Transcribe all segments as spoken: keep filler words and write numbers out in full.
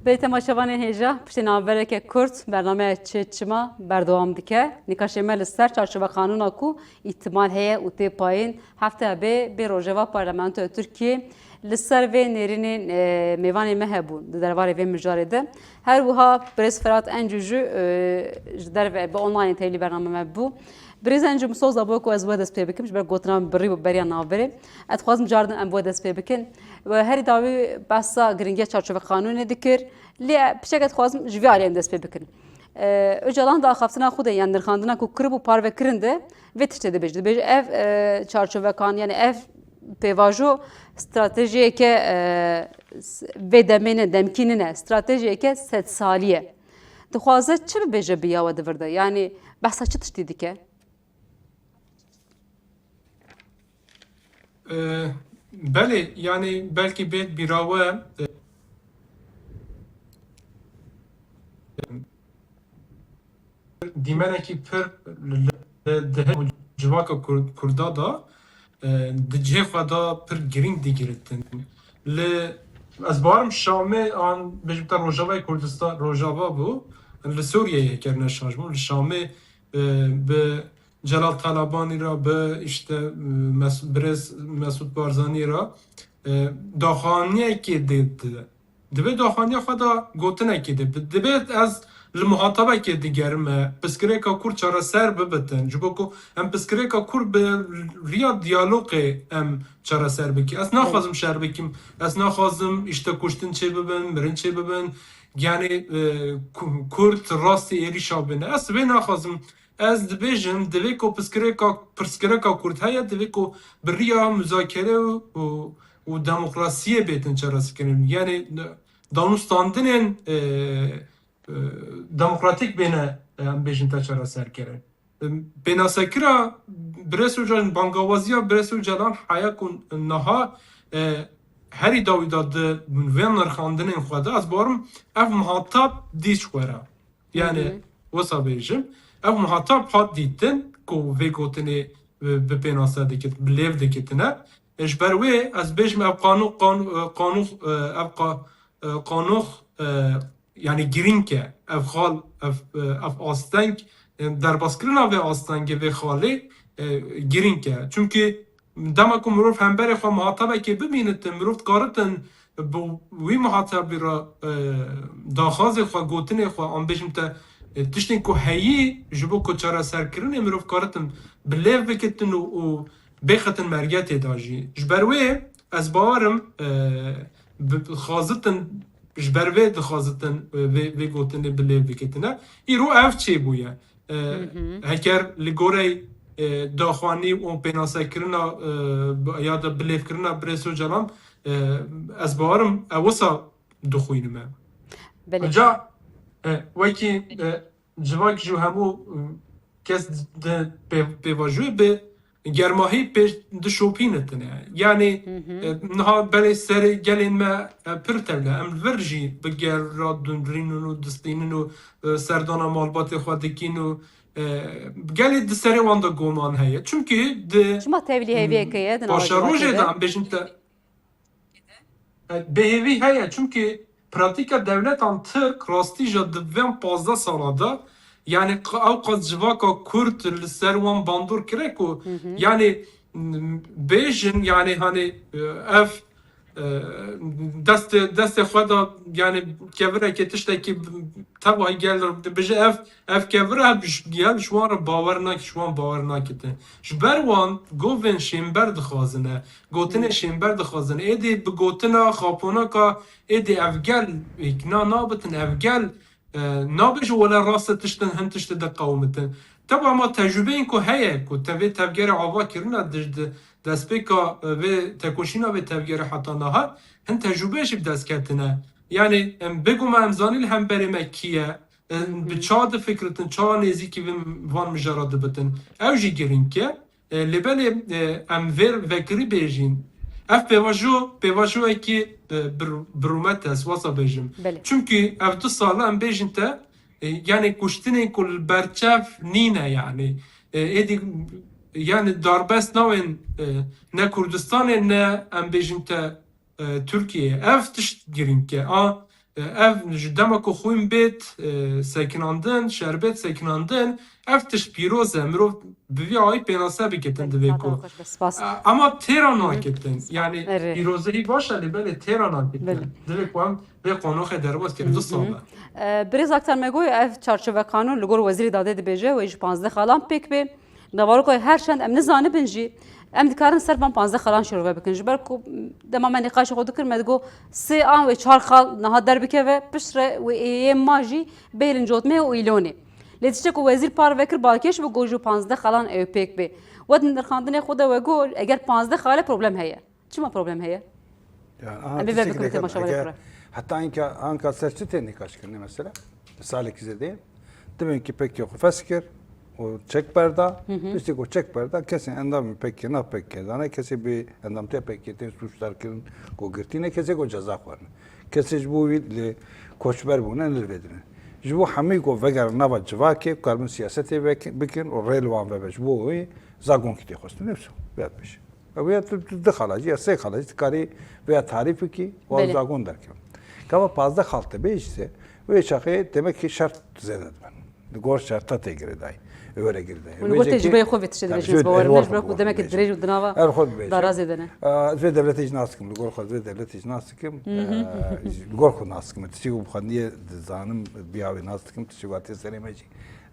Belê temaşevanên hêja, piştî navbereke kurt, bernameya Çi Çima berdewam dike. Nîqaşê me li ser çarçoveqanûna ku îhtimal heye û tê payîn, hefteya bê bê rojeva Parlamentoya Tirkiyê. Li ser vê nêrînên, e, mêvanê me hebûn di derbarê vê mijarê de. Her wiha birêz Firat Encû jî, e, ji derve bi online tevlî bername me bû. Birêz Encû, min soz da bo ku ez we dest pê bikim, ji ber gotina min birî bû beriya navberê. Ez dixwazim cardin em bo dest pê bikin. We herî dawî behsa giringiya çarçoveqanûnê dikir. Lê pişek ez dixwazim ji vê aliyê em dest pê bikin. E, Ocalan di axaftina xwe de, yan nirxandina ku kiribû parve kirin de, vê tiştê dibêje. Dibêje ev, e, çarçovekan, yani ev pêvajo stratejiyeke, e, s-, vê demê ne, demkî nîne, stratejiyeke sedsalî ye. Dixwaze çi bibêje bi ya we di vir de? Yani behsa çi tiştî dike? E, belê, yani belkî bêt bîra we, e, dîmenekî pir li, li, di civaka Kur-, Kurda de, e, di cihê xwe de pir girîng digiritin. Li, ez barim Şamê an bêjim te Rojavayê Kurdistan, Rojava bû, li Sûriyeyê kirine şaş bû, li Şamê, e, bi Celal Talabanî re, bi işte, e, Mes-, birêz Mesûd Barzanî re, e, daxuyaniyekê dê di. Di vê daxuyaniya xwe de gotinekê de bi-, divê ez li muhatabekê digerime, pirsgirêka Kurd çareser bibitin. Ji bo ku em pirsgirêka Kurd bi riya diyalogê em çareser bikin. Ez naxwazim şer bikim. Ez naxwazim işte kuştin çê bibin, mirin çê bibin. Yani, e, Ku-, Kurd rastî êrîşa bine. Ez vê naxwazim. Ez dibêjim, divê ku pirsgirêka, pirsgirêka Kurd heye, divê ku bi riya muzakere û, û, û demokrasiyê bêtin çareserkirin. Yani, danûstandinên, e, e, demokratîk bêne, e, em bêjin te çareserkirin. E, pênasekira Birêz Ocalan, bangawaziya Birêz Ocalan heye ku niha, e, herî dawî de di vê nirxandinên xwe de, ez barim ev muhatab dît ji xwe re. Yani, Hı hı. wisa bêjim, ev muhatab hat dîtin ku vê gotinê, e, bi pênase dikit, bi lêv dikitine. E, ji ber wê ez bêjim ev qanû-, qan-, e, qanûx, e, ev qa-, e, qanûx, e, yani girîng e. Ev xal, ev, e, ev asteng, e, derbaskirina vê astengê, vê xalê, e, girîng e. Çimkî dema ku mirov hemberê xwe muhatabekê bimînitin, mirov dikaritin bi wî muhatabî re, e, daxwazê xwe, gotinê xwe, an bêjim te, e, tiştên ku heyî ji bo ku çareserkirinê mirov karitin bi lêv bikitin û, û bêxitin mergetê de jî. Ji ber wê ez bawerim, e, bi, bi xazitin, ji ber vê dixazitin, e, vê, vê gotinê bi lêv bikitine. Îro ev çêbûye. E, Hı hı. heker li gorey, e, daxuyanî û pênasekirina, e, bi-, ya da bilêvkirina Birêz Ocalan, e, ez bawerim ew wisa dixwînime. Belê. Ca, e, wekî, e, civak ji hemû, e, kes di pê-, pêvajoyê bi germahî pêş dişopînitine. Yani, Hı hı. e, niha belê serê gelên me, e, pir tevle. Em li vir jî bi gera dinrînin û distînin û, e, serdana malbatê xwe dikin û, e, gelê di serê wan de goman heye. Çimkî di Çima tevlî hêviyeke ye di nava paşerojê de civakê de? Em bêjin te, e, bêhêvî heye. Çimkî pratîka dewletan Tirk rastî jî di vên pazdeh sala de, yani q-, ew qas civaka Kurd li ser wan bandor kire ku, Hı hı. yani, m-, bêjin, yani, hani, e, ev, e, destê, destê xwe de, yani, kevireke tiştekî tevahî gel dibêje ev, ev kevir ev ji, gel ji wan re bawer nake, ji wan bawer nakete. Ji ber wan govên şênber dixwazine, gotinê Hı. şênber dixwazine. Êdî bi gotina xaponaka êdî ev gel hêkna nabitin, ev gel, e, nabêje wele rast e tiştin, hin tiştê diqewitin. Teba ma tecrûbeyên ku heye, ku te vê tevgerê ava kirine, di, di destpêka, e, vê tekoşîna vê tevgerê heta niha, hin tecrûbe jî bi dest ketine. Yani, em bêguman em zanîn li hemberê me kî ye, e, Hı hı. bi ça difikiritin, ça nêzîkî vin, van mijara dibitin. Ew jî girîng e. E, lê belê, e, em vêr vekirî bêjîn. Ev pêvajo, pêvajoyekî, e, bir-, bi rûmet e, ez wasa bêjim. Belê. Çimkî ev du sala em bêjin te, e, yani kuştinên ku li berçev nîne yani. E, êdî, yani darbest nawên, e, ne Kurdistanê ne em bêjin te, e, Tirkiyeyê. Ev tişt girîng e. A, E, ev ji dema ku xwîn bêt, e, sekinandin, şerbet sekinandin, ev tişt pîroz e. Mirov bi vî awî pênase bikitin divê ku. E, ama têra nakitin. Yani pîrozehî baş e, lê belê têra nakitin. Divê ku em vê qonoxê derbas kirin, du sal e. E, Birêz Aktar me got, ev çarçove kanûn li gor Wezîrê Dadê dibêje, wê ji panzdeh xalan pêk bê. Navaroka her çend em nizanibin jî, em dikarin ser van panzdeh xalan şirove bikin. Ji ber ku dema me nîqaşê xwe dikir, me digot sê an wê çar xal niha derbikeve, piştre wê ê yê ma jî bêlin cotmê û îlonê. Lê tiştê ku wezîr parve kir balkêş bû, got ji panzdeh xalan ew pêk bê. We di nirxandinê xwe de we got, eger panzdeh xal e problem heye. Çima problem heye? Yani, aha, Em ê ver tiştekî bikin, dikim, temaşevanê eger xwe re. Heta anka, anka ser çi tê nîqaş kirinê mesela? Salekî zêde ye. Dibên ki pekê xwe fes kir û çek berda. Hı hı. Tiştê ku çek berda, kesên endamên pekê, nav pekê dane, kesê bi endamtiya pekê tên sûcdar kirin ku girtî ne, kesê ku ceza xwarin. Kesê ji bo wî li koçber bûne, ne li vê dine. Ji bo hemî ku vegerin nava civakê, ku karibin siyasetê vek-, bikin û rê li wan vebe. Ji bo wî zagonkî tê xwestin. Ne wisa, vêya dibêje. Ew ya tu, tu du xala jî ya sê xala jî dikarî vêya tarîf bikî û ew Belê. zagon derkeve. Gava pazdeh xal te bêjî se, wê çaxê demek ki şert zêde dibin. Li gor şerta tê girêdayî, were girêdayî. Hûn li gor tecrübeyê xwe vê tiştê dibêjin, ez bawer me, ji ber ku demeke dirêj û di nava dara zêde ne. Ez vê devletê jî nas dikim, li gor xwe ez vê devletê jî nas dikim. Hı hı. Ee, ji, li gor xwe nas dikim. Tiştê ku bi xwendiyê dizanim, biya wê nas dikim, tiştê ku hatiye serê me jî.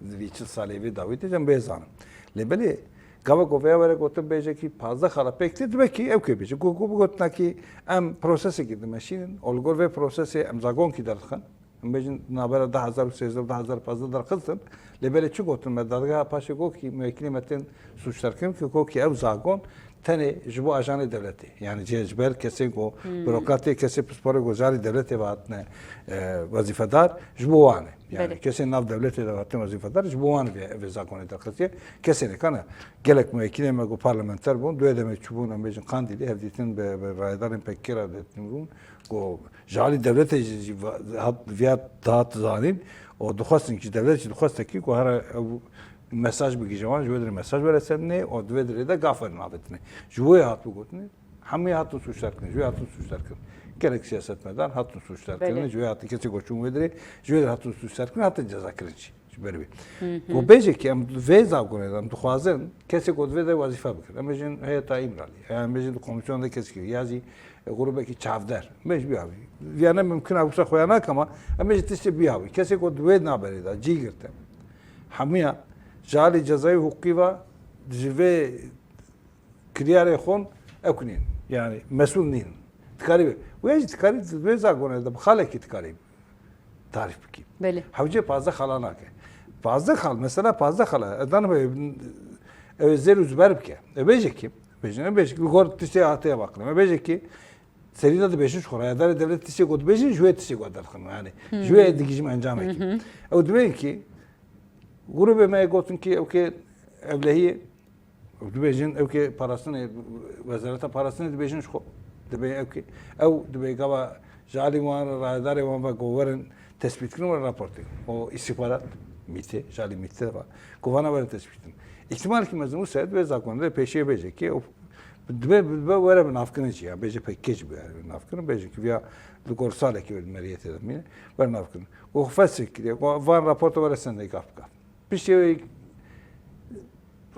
Vî çil salê vê dawî tê, em bê zanim. Lê belê, gava ku vêya were gotin bêje ki pazdeh xala pêk tê, dibe ki ew kê bêje. Ku, ku bigotina ki em prosesekî dimeşînin, û li gor vê prosesê em zagonkî derdixin. Em bêjin navbera du hezar û sêzdeh û du hezar û pazdeh derxistin. Lê belê çi gotin me dadgeha paşê got ki muwekilê me tên sûcdarkirin ki got ki ew zagon tenê ji bo ajanê dewletê. Yani cihê ji ber kesên ku Hmm. bürokratê, kesê pisporê ku ji alî dewletê ve hatine, e, wezîfedar, ji bo wan e. Yani Belê. kesên nav dewletê de hatine wezîfedar, ji bo wan vê, vê zagonê derxistiye. Kesên êkan e. Gelek muwekilê me ku parlamenter bûn, duê demê çûbûn, em bêjin Qandîlê, hevdîtin bi, bi rayedarên P K K re dîtin bûn. Ku ji alî dewletê jî, jî va-, hat, viya dihat zanîn û dixwestin ki dewlet jî dixweste ki ku here ew mesaj bigihîje wan, ji wê dirê mesaj were sendinê û di vê dirê de gaf were avêtinê. Ji wê hatibû gotinê, hemû hatin sûcdar kirin, ji wê hatin sûcdar kirin. Gelek siyasetmedar hatin sûcdar kirin, Belê. ji wê hatin kesê ku çûn wê dirê, ji wê dirê hatin sûcdar kirin, hatin ceza kirin jî. Ji ber wê. Hı hı. Ku bêje ki em vê zagonê de em dixwazin kesê ku divê de wezîfe bikin. Em bêjin heyeta Îmralî, ya em bêjin di komîsyona de kesê ki, ya jî, e, grûbekî çavdar. Em bêjin biya wî. Ya ne mimkun e wisa xwe ya nake ama em bêjin tiştê biya wî. Kesê ku di wê naberê de cî girtin. Hemiya ji alî cezayê û hiqûqî ve ji vê kiryarê xwe ew nîn. Yani mesûl nîn. Dikarî wê. Wê jî dikarî di vê zagonê de bi xalekî dikarî tarîf bikî. Belê. Hewce pazdeh xala nake. Pazdeh xal, mesela pazdeh xala, e, dan be, e, zêr û ziber bike. E, bêje ki, bêjin, e, bêje ki, li gor tiştê hatiye bakirin. E, bêje ki, serî de dibêjin, ji xwe rayedarê dewlet tiştê ku dibêjin, ji wê tiştê ku derxin. Yani, ji wê digihîjim encamekî. Hı hı. Ew dibên ki, grûbê me gotin ki, ew ke evlehiyê, Ew dibêjin, ew kê parastinê, wezareta parastinê dibêjin ji xwe. Dibê ew kê, ew dibê gava ji alî wan re, rayedarê wan ve ku werin tespîtkirin, werin raportê. O îstîxbarat, mîtê, ji alî mîtê ve. Ku vana werin tespîtkirin. Îhtimalekî mezin wisa di vê zakonê de pêşiyê bêje kê, ew dibê, dibê were binavkirin jî, ya bêje P K K jî were binavkirin, bêje ki viya li gor salekî were meriyetê de mîne, were navkirin. Ku fesik kiriye, ku van raporta were sendê gaf bi gaf. Piştî wê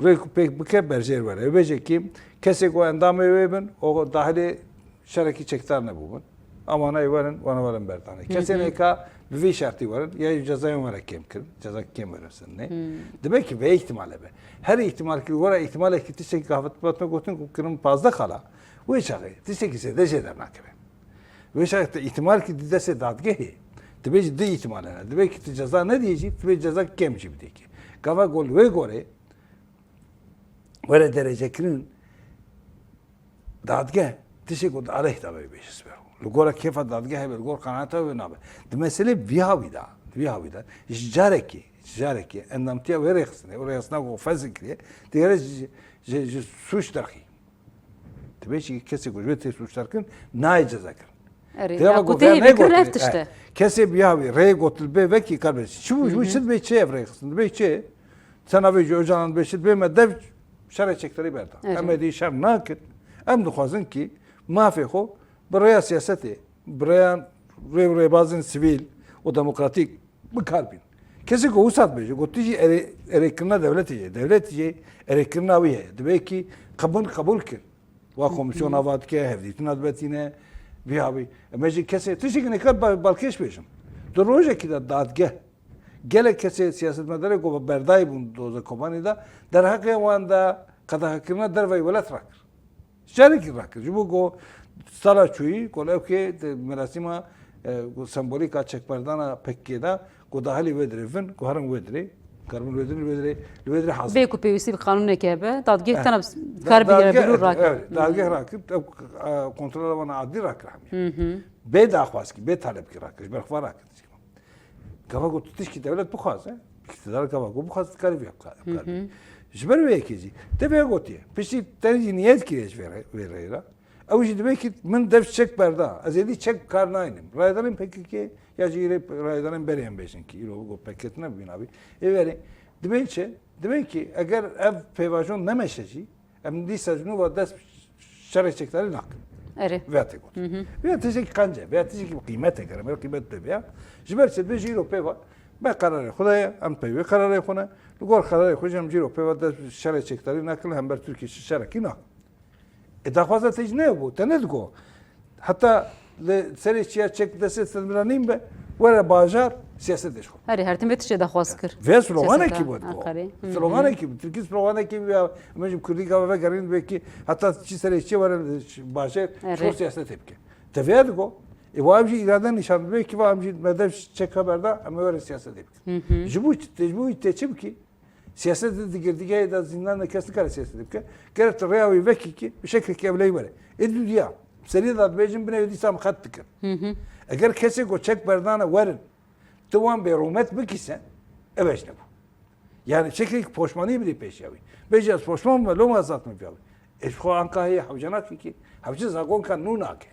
rê ku pêk bike berjêr were. Wê bêje ki kesê ku endamê wê bin, o dahilê şerekî çekdar nebûbin. Ama nayê werin, wana werin berdanê. Hı hı. Kesên êka bi vî şertî werin, ya cezayên were kêm kirin, ceza kêm werin sendê. Hmm. Dibe ki vê îhtimale be. Her îhtimal ki were îhtimalekî tiştekî gafet gotin ku kirin pazdeh xala. Wê çaxê tiştekî zêde jê dernakeve. Wê şertê îhtimal ki di destê dadgehê, dibê jî du îhtimal hene. Dibê ki tu ceza nediyê jî, dibê ceza kêm jî bidê ki. Gava gol wê gorê were derecekirin dadgeh tiştê ku di aleyh de be bêje siber. Li gora kêfa dadgehê be, li gor qenaeta wê nabe. Di meselê vî hawî de, di vî hawî de, ji carekê, ji carekê endamtiya wê rêxistinê, û rêxistina ku fezl kiriye, digere ji, ji, ji sûc derxî. Dibê jî kesê ku ji wê tê sûcdarkirin, nayê cezakirin. Erê, Têya ya me ku got, tê vêya hêvîkirin neyê ev gotin, tişt e. eh, Kesê bi ya wî rê gotil bê vekî kar be. Çi bû, ji bo Hı hı. çi dibê çi ev rêxistin? Dibê çi? Sen navê ji Ocalan dibê çi? Dibê me dev şerê çekdarî berda. Erê. Em ê dî şer nakin. Em dixwazin ki mafê xwe bi rêya siyasetê, bi rêya rê û rêbazên sivîl û demokratîk bi kar bîn. Kesê ku wisa dibêje, ku tu jî erê-, erêkirina dewletê ye, dewletê jî erêkirina wî heye. Divê kî qebûl, qebûl kir. Wa Hı hı. Komîsyona va dike, hevdîtina dibe tîne, vî havî. Em ê jî kesê, tiştekî nêkar ba-, balkêş bêjim. Di rojekî de dadgeh, gelek kesê siyasetmedarê ku berdayî bûn doza Kobanî de, derheqê wan de qedexekirina derveyî welat rakir. Carekî rakir. Ji bo ku sala çûyî, ku ew kê di merasîma, e, ku sembolîka çekberdana P K K de, ku da helî wê dirê vin, ku herin wê dirê, karibin wê dirê, wê dirê, li wê dirê hazir. Bê ku pêwîstî bi qanûnekê hebe, dadgeh Eh, tena da-, kar bigire dadgeh, bilû rakir. Evet, Hı. dadgeh rakir, ew, e, kontrola wana adlî rakir hemî. Hı hı. Bê daxwazkî, bê talebkî rakir, ji ber xwe rakir. Gava ku tu tişkî dewlet bixwaze, îktidar gava ku bixwaze, dikarî vê bika-, Hı hı. bikar bî. Ji ber wê yekê jî, te vê gotiye, piştî te jî niyet kiriye ji vê re-, vê rêra. Ew jî dibê ki min dev çek berda, ez êdî çek kar naynim. Rayedarên P K K ya jî îrê rayedarên berê em bêjin ki, îro go P K K tine bîna bî. Ê verê, dibên çi? Dibên ki eger ev pêvajon nemeşe jî, em dîsa ji nû ve dest şerê çekdarî nakin. Erê. Vêya tê got. Hı hı. Vêya tiştekî qenc e, vêya tiştekî bi qîmet e, gerek qîmet pê bêya. Ji ber çi dibê jî îro pê ve, be qerarê xwe de ye, em pey wê qerarê xwe ne. Li gor qerarê xwe jî em jî îro pê ve dest şerê çekdarî nakin, li hember Tirkiyê şerekî nakin. E, daxwaza te jî ne bû, te ne digo. Heta li serê çiya çek destê te miranîn be, were bajar, siyasetê ji xwe. Herê, her tim vê tiştê daxwaz kir. Vê sloganekî Siyaseta bû digo. Enqerê. Hı hı. Sloganekî bû. Tirkî sloganekî bû ya, em jî bi kurdî gava vegerîn, belkî heta çi serê çiya were bajar, Erê. ji xwe siyasetê bike. Te vê digo. E, wa em jî îrade nîşan, belkî va em jî me dev çeka berda, em ê were siyasetê bikin. Hı hı. Ji bo çi, te, ji bo te çi bikî? Siyaset di girtîgehê de zîndan de kes nikare siyaset bike. Gerek tu rêya wî vekî ki bi şeklekî ewleyî were. Ê dû diya. Serî de dibêjin binê wê dîsa em xet dikin. Hı hı. Eger kesê ku çek berdane werin, tu wan bêrûmet bikî se, ev e ji nebû. Yani şeklekî poşmanî bidî pêşiya wî. Bêjî ez poşman bûme, loma ez hatim viya wî. Ê ji xwe anka heye hewce nake ki. Hewce zagonka nû nake.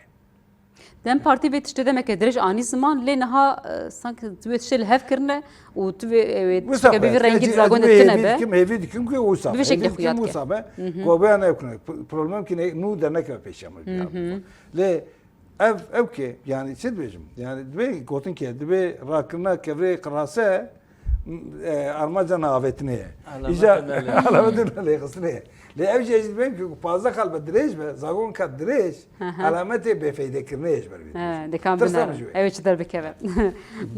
DEM Partî vê tiştê demeke dirêj anî ziman, lê niha, e, sanki tu vê tiştê li hev kirine û tu vê, e, wê Wisa tişteke bî be, vî rengî ez, di ez zagonê wê tune hêvî be. dikim, hêvî dikim ku wisa Bi vê be. Hêvî şeklê dikim xuya wisa dike. be. Hı hı. Ku bê ne bikine. P-, problem ki ne, nû derneke pêşiya min Hı hı. Lê ev, ew ki, yani çi dibêjim? Yani divê gotin ki, divê rakirina kevirê qirase, e, armanca neavêtinê ye. Alametê Îja-, nelê. alametê nelêxistinê ye. Lê ev jî ez dibêm ki pazdeh xal be dirêj be, zagonka dirêj, Hı hı. alametê bêfeydekirinê ye ji ber vê He, dirêjê. dê kam Tirsa bine. min ji wê. Ew ê çi derbikeve.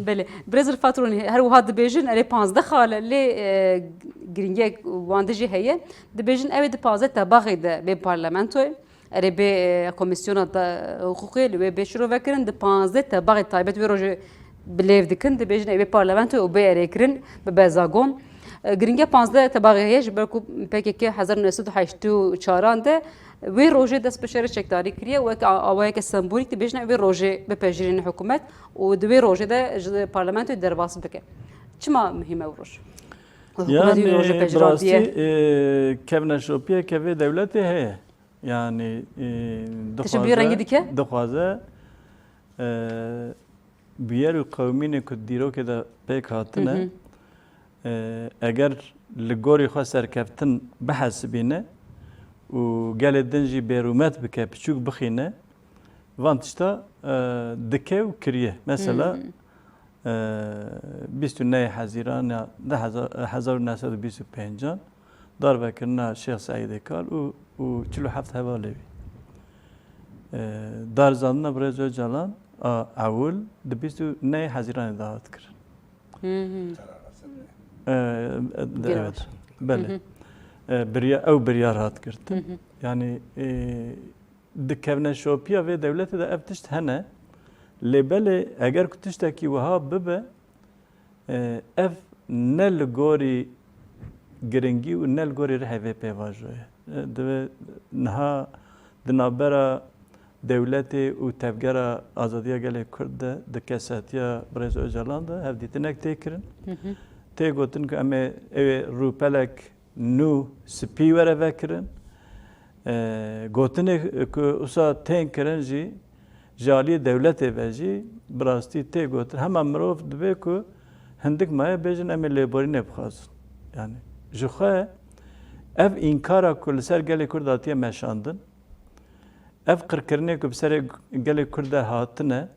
Belê. Birêz Rifat Ronî, her wiha dibêjin, erê panzdeh xal e, lê, e, girîngiyek wandê jî heye. Dibêjin ew ê di panzdeh tebaxê de bê parlamentoyê. Erê bê, e, komîsyona da, e, hiqûqê li wê bê şirovekirin, di panzdeh tebaxê taybet wê rojê bi lêv dikin, dibêjin ew bê parlamentoyê û bê erêkirin, bibe zagon. E, girîngiya panzdeh tebaxê heye, ji ber ku P K K hezar neh sed û heştê û çaran de wê rojê dest bi şerê çekdarî kiriye, wek a-, awayeke sembolîk dibêjin ew wê rojê bipejirîne hikûmet û di wê rojê de ji parlamentoyê derbas bike. Çima muhîm e ew roj? Hikûmetê wê rojê Yani, bi pejirandî rastî, ye. e, kevneşopiyeke vê dewletê heye. Yani, e, Tişt bi vî rengî dixwaze, dike? dixwaze, e, bûyer û qewimînê ku dîrokê de pêk hatine, Hı hı. e, eger li gorî xwe serkeftin bihesibîne û gelê din jî bêrûmet bike, piçûk bixîne, van tişta, e, dike û kiriye. Mesela, Hı hı. e, bîst û nehê Hezîrana di hezar, hezar û neh sed û bîst û pêncan, darvekirina Şêx Seîdê Kal û, û çil û heft hevalê wî. E, darizandina Birêz Ocalan a ewil di bîst û nehê Hezîranê de hat kirin. Hı hı. E, e, Biryar. evet. Belê. Hı hı. E, birya-, ew biryar hat girtin. Hı hı. Yani, e, di kevneşopiya vê dewletê de ev tişt hene. Lê belê eger ku tiştekî wiha bibe, e, ev ne li gorî giringî û ne li gorî rihê vê pêvajoyê. E, divê niha di navbera dewletê û Tevgera Azadiya Gelê Kurd de di kesetiya Birêz Ocalan de hevdîtinek tê kirin. Hı hı. Tê gotin ku em ê ew ê rûpelek nû spî were vekirin. E, gotinê ku usa tên kirin jî, ji aliyê dewletê ve jî bi rastî tê gotin. Hema mirov divê ku hindik maye bêjin, em ê lêborînê bixwazin. Yani, ji xwe ev înkara ku li ser gelê Kurd hatiye meşandin, ev qirkirinê ku bi serê gelê Kurd de hatine,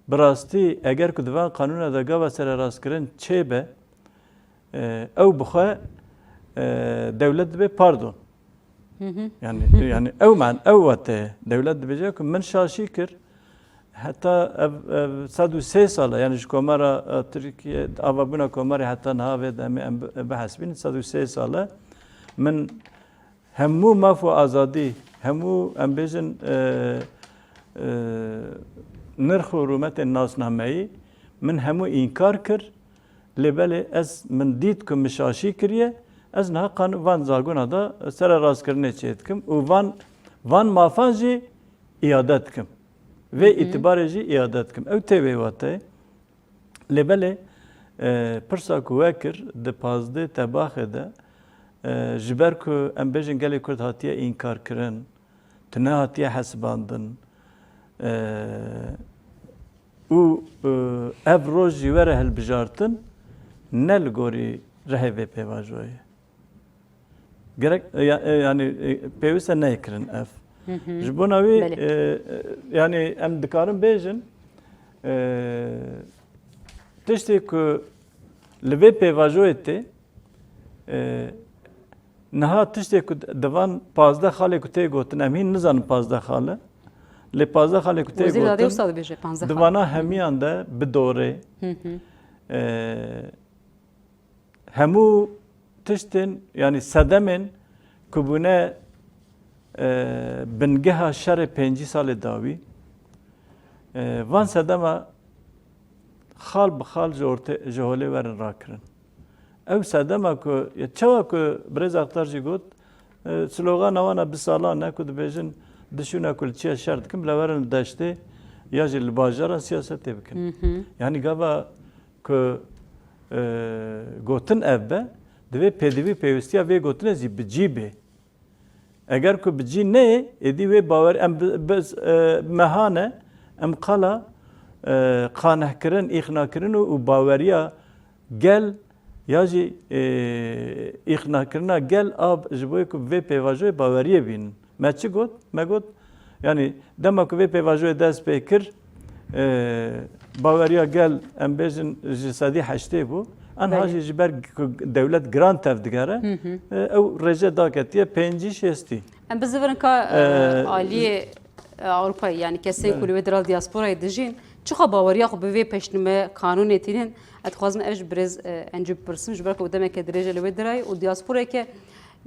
Bi rastî eger ku di van qanûna de gava sererastkirin çêbe, e, ew bi xwe, e, dewlet dibe pardon. Yani, yani ew man, ew wate dewlet dibêje ku min şaşî kir. Heta ev, ev sed û sê sal e, yani ji komara, e, Tirkiye, avabûna komarê heta niha vê demê em bi-, bihesibînin, sed û sê sal e. Min hemû maf û azadî, hemû em bêjin, e, e, nirx û rûmetên nasnameyî min hemû înkar kir. Lê belê ez, min dît ku min şaşî kiriye, ez niha qan-, van zagona de sererastkirinê çêdikim û van, van mafan jî îade dikim. Vê Hı hı. îtibarê jî îade dikim. Ew tê wê wateyê. Lê belê, e, pirsa ku we kir di pazdeh Tebaxê de, e, ji ber ku em bêjin gelê Kurd hatiye înkarkirin, tu nehatiye hesibandin, e, û, e, ev roj jî were hilbijartin, ne li gorî rihê vê pêvajoyê. Gerek, e, ya-, e, yani, e, pêwîst e neyê kirin ev. Hı hı. Ji bona wî, Belê. e, e, yani em dikarin bêjin, e, tiştê ku li vê pêvajoyê tê, e, niha tiştê ku di van pazdeh xalê ku tê gotin, em hîn nizanin pazdeh xal e. Lê pazdeh xalê ku tê Wezîr Dadê gotin, Usta dibêje panzdeh di xal. vana Hı hı. hemiyan de bi dorê, Hı hı. e, hemû tiştên, yani sedemên ku bûne, e, bingeha şerê pêncî salê dawî, e, van sedema xal bi xal ji ortê, ji holê werin rakirin. Ew sedema ku, ya çawa ku birêz Aktar jî got, e, slogana wan a bi salan e ku dibêjin, dişûna ku li çiya şer dikin, bila werin li deştê ya jî li bajaran siyasetê bikin. Hı hı. Yani gava ku, e, gotin ev be, divê pêdivî pêwîstiya vê gotinê zî bi cî bê. Eger ku bi cî neyê, êdî wê bawer, em bi, bi, e, mehane, em qala, e, qanehkirin, îxnakirin û, û baweriya gel ya jî, e, îxnakirina gel a ji bo ku vê pêvajoyê baweriyê bînin. Me çi got? Me got, yani dema ku vê pêvajoyê dest pê kir, e, baweriya gel, em bêjin, ji sedî heştê bû. Anha Belê. jî ji ber ku dewlet giran tev digere, Hı hı. e, ew rêje daketiye pêncî şêstî. Em bizivirin ka, e, Ee, aliyê, e, Ewropayê, yani kesên ku Belê. li wê dira diasporayê dijîn, çiqa baweriya xwe bi vê pêşnûme qanûnê tînin? Ez dixwazim ev ji birêz, e, Encû bipirsim, ji ber ku demeke dirêj e li wê dirayê û diasporayeke,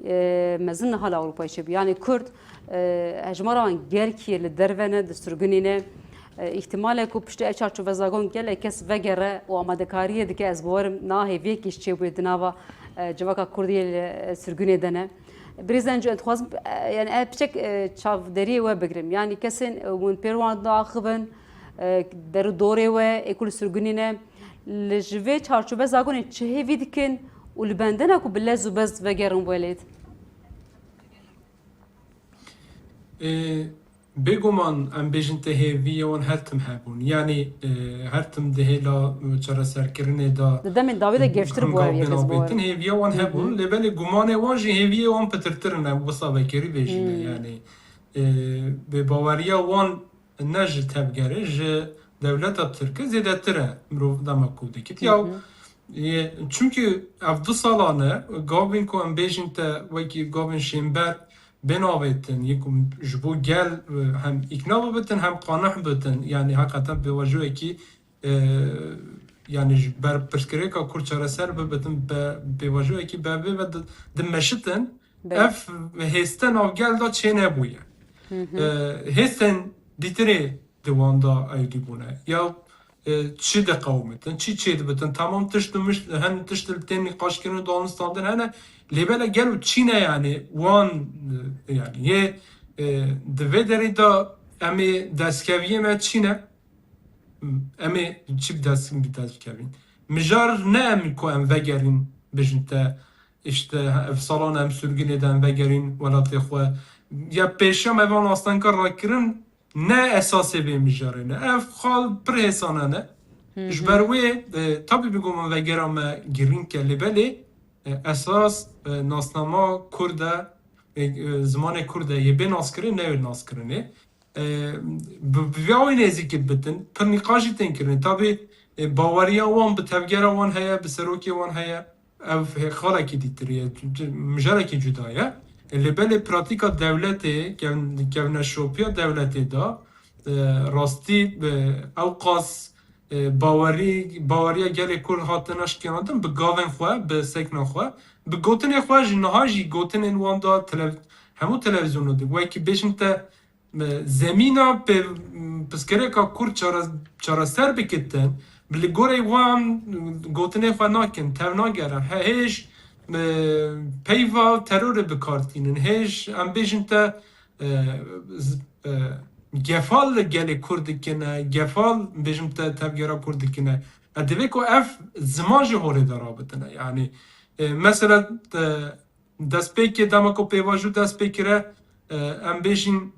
e, mezin niha li Ewropayê çêbû. Yani Kurd, e, hejmara wan gelkî ye li derve ne, di sirgunî ne. E, îhtimal e ku piştî ev çarçovezagon gelek kes vegere û amadekariyê dike, ez bawerim niha hêviyekî ji çêbûyê di nava, e, civaka Kurdî yê li, e, sirgunê de ne. Birêz Encû, ez dixwazim, e, yani ev piçek, e, çavderiyê we bigirim. Yani kesên, e, hûn pêr wan diaxivin, e, der û dorê we, ê ku li sirgunî ne, li ji vê çarçovezagonê çi hêvî dikin û li bendena ku bi lez û bez vegerin welêt? Ê, bêguman em bêjin te hêviyê wan her tim hebûn. Yanî, e, her tim di hêla, e, çareserkirinê de, Di demên dawî de e, geftir bû ev hingavbên yek, ez bawer avêtin im. hêviya wan Hı hı. hebûn. Lê belê gumanê wan jî hêviyê wan pitirtir in, em wisa vekerî bêjîne. Hmm. Yanî, e, bêbaweriya wan ne ji tevgerê, ji dewleta Tirk e zêdetir e mirov dema ku dikit. Hı Ya, hı. e, çimkî ev du salan e, gavên ku em bêjin te wekî gavên şênber bên avêtin, yê ku ji bo gel, e, hem îkna bibitin, hem qaneh bibitin. Yanî heqeten pêvajoyekî, e, yanî ji ber pirsgirêka Kurd çareser bibitin, be, pêvajoyekî be vê ve di, dimeşitin. Belê. Ev hêste nav gel de çênebûye. Hı hı. E, hêstên dîtirê di wan de ewdî bûne. Ya, e, çi diqewimetin, çi çêdibitin? Tamam tişt û mişt, hin tişt li tên nîqaşkirin û danûstandin hene. Lê belê gelo çi ne yani? Wan, e, yani yê, e, di vê derê de em ê destkeviyê me çi ne? Em ê çi bi dest, bi dest bikevin? Mijar ne em ku em vegerîn, bijin te, işte, ev salan em sürgünê de em vegerîn welatê xwe. Ya pêşiya me van astengkar rakirin ne esasê vê mijarê ne. Ev xal pir hêsane ne. Hı hı. Ji ber wê, e, tabî bêguman vegera me girîng ke, lê belê, e, esas, e, nasnama Kurd e, e, e, zimanê Kurd e, yê bê naskirin, neyê naskirinê. e, bi, bi vî awî nêzîkî bitin, pir nîqaş jî tên kirin. Tabî, e, baweriya wan bi tevgera wan heye, bi serokê wan heye. Ev hê xalekî dîtir ye, c-, c-, mijarekî cuda ye. E, lê belê pratîka dewletê, kev-, kevneşopiya dewletê de, e, rastî, e, ew qas, e, bawerî, baweriya gelê Kurd hatine şikênandin bi gavên xwe, bi sekna xwe, bi gotinê xwe jî, niha jî gotinên wan da telev-, hemû televîzyonê de. Wekî bêjim te, e, zemîna pê-, pirsgirêka Kurd çare-, çareser bikitin, bi li gorê wan gotinê xwe nakin, tev nagerin. He-, hêj, e, peyva terorê bi kar tînin. Hêj, em bêjin te, e, z-, e, gefa li gelê Kurd dikine, gefa bêjim te tevgera Kurd dikine. E, divê ku ev ziman ji holê de rabitine. Yani, e, mesela, e, destpêkê dema ku pêvajo dest pê kire, e, em bêjin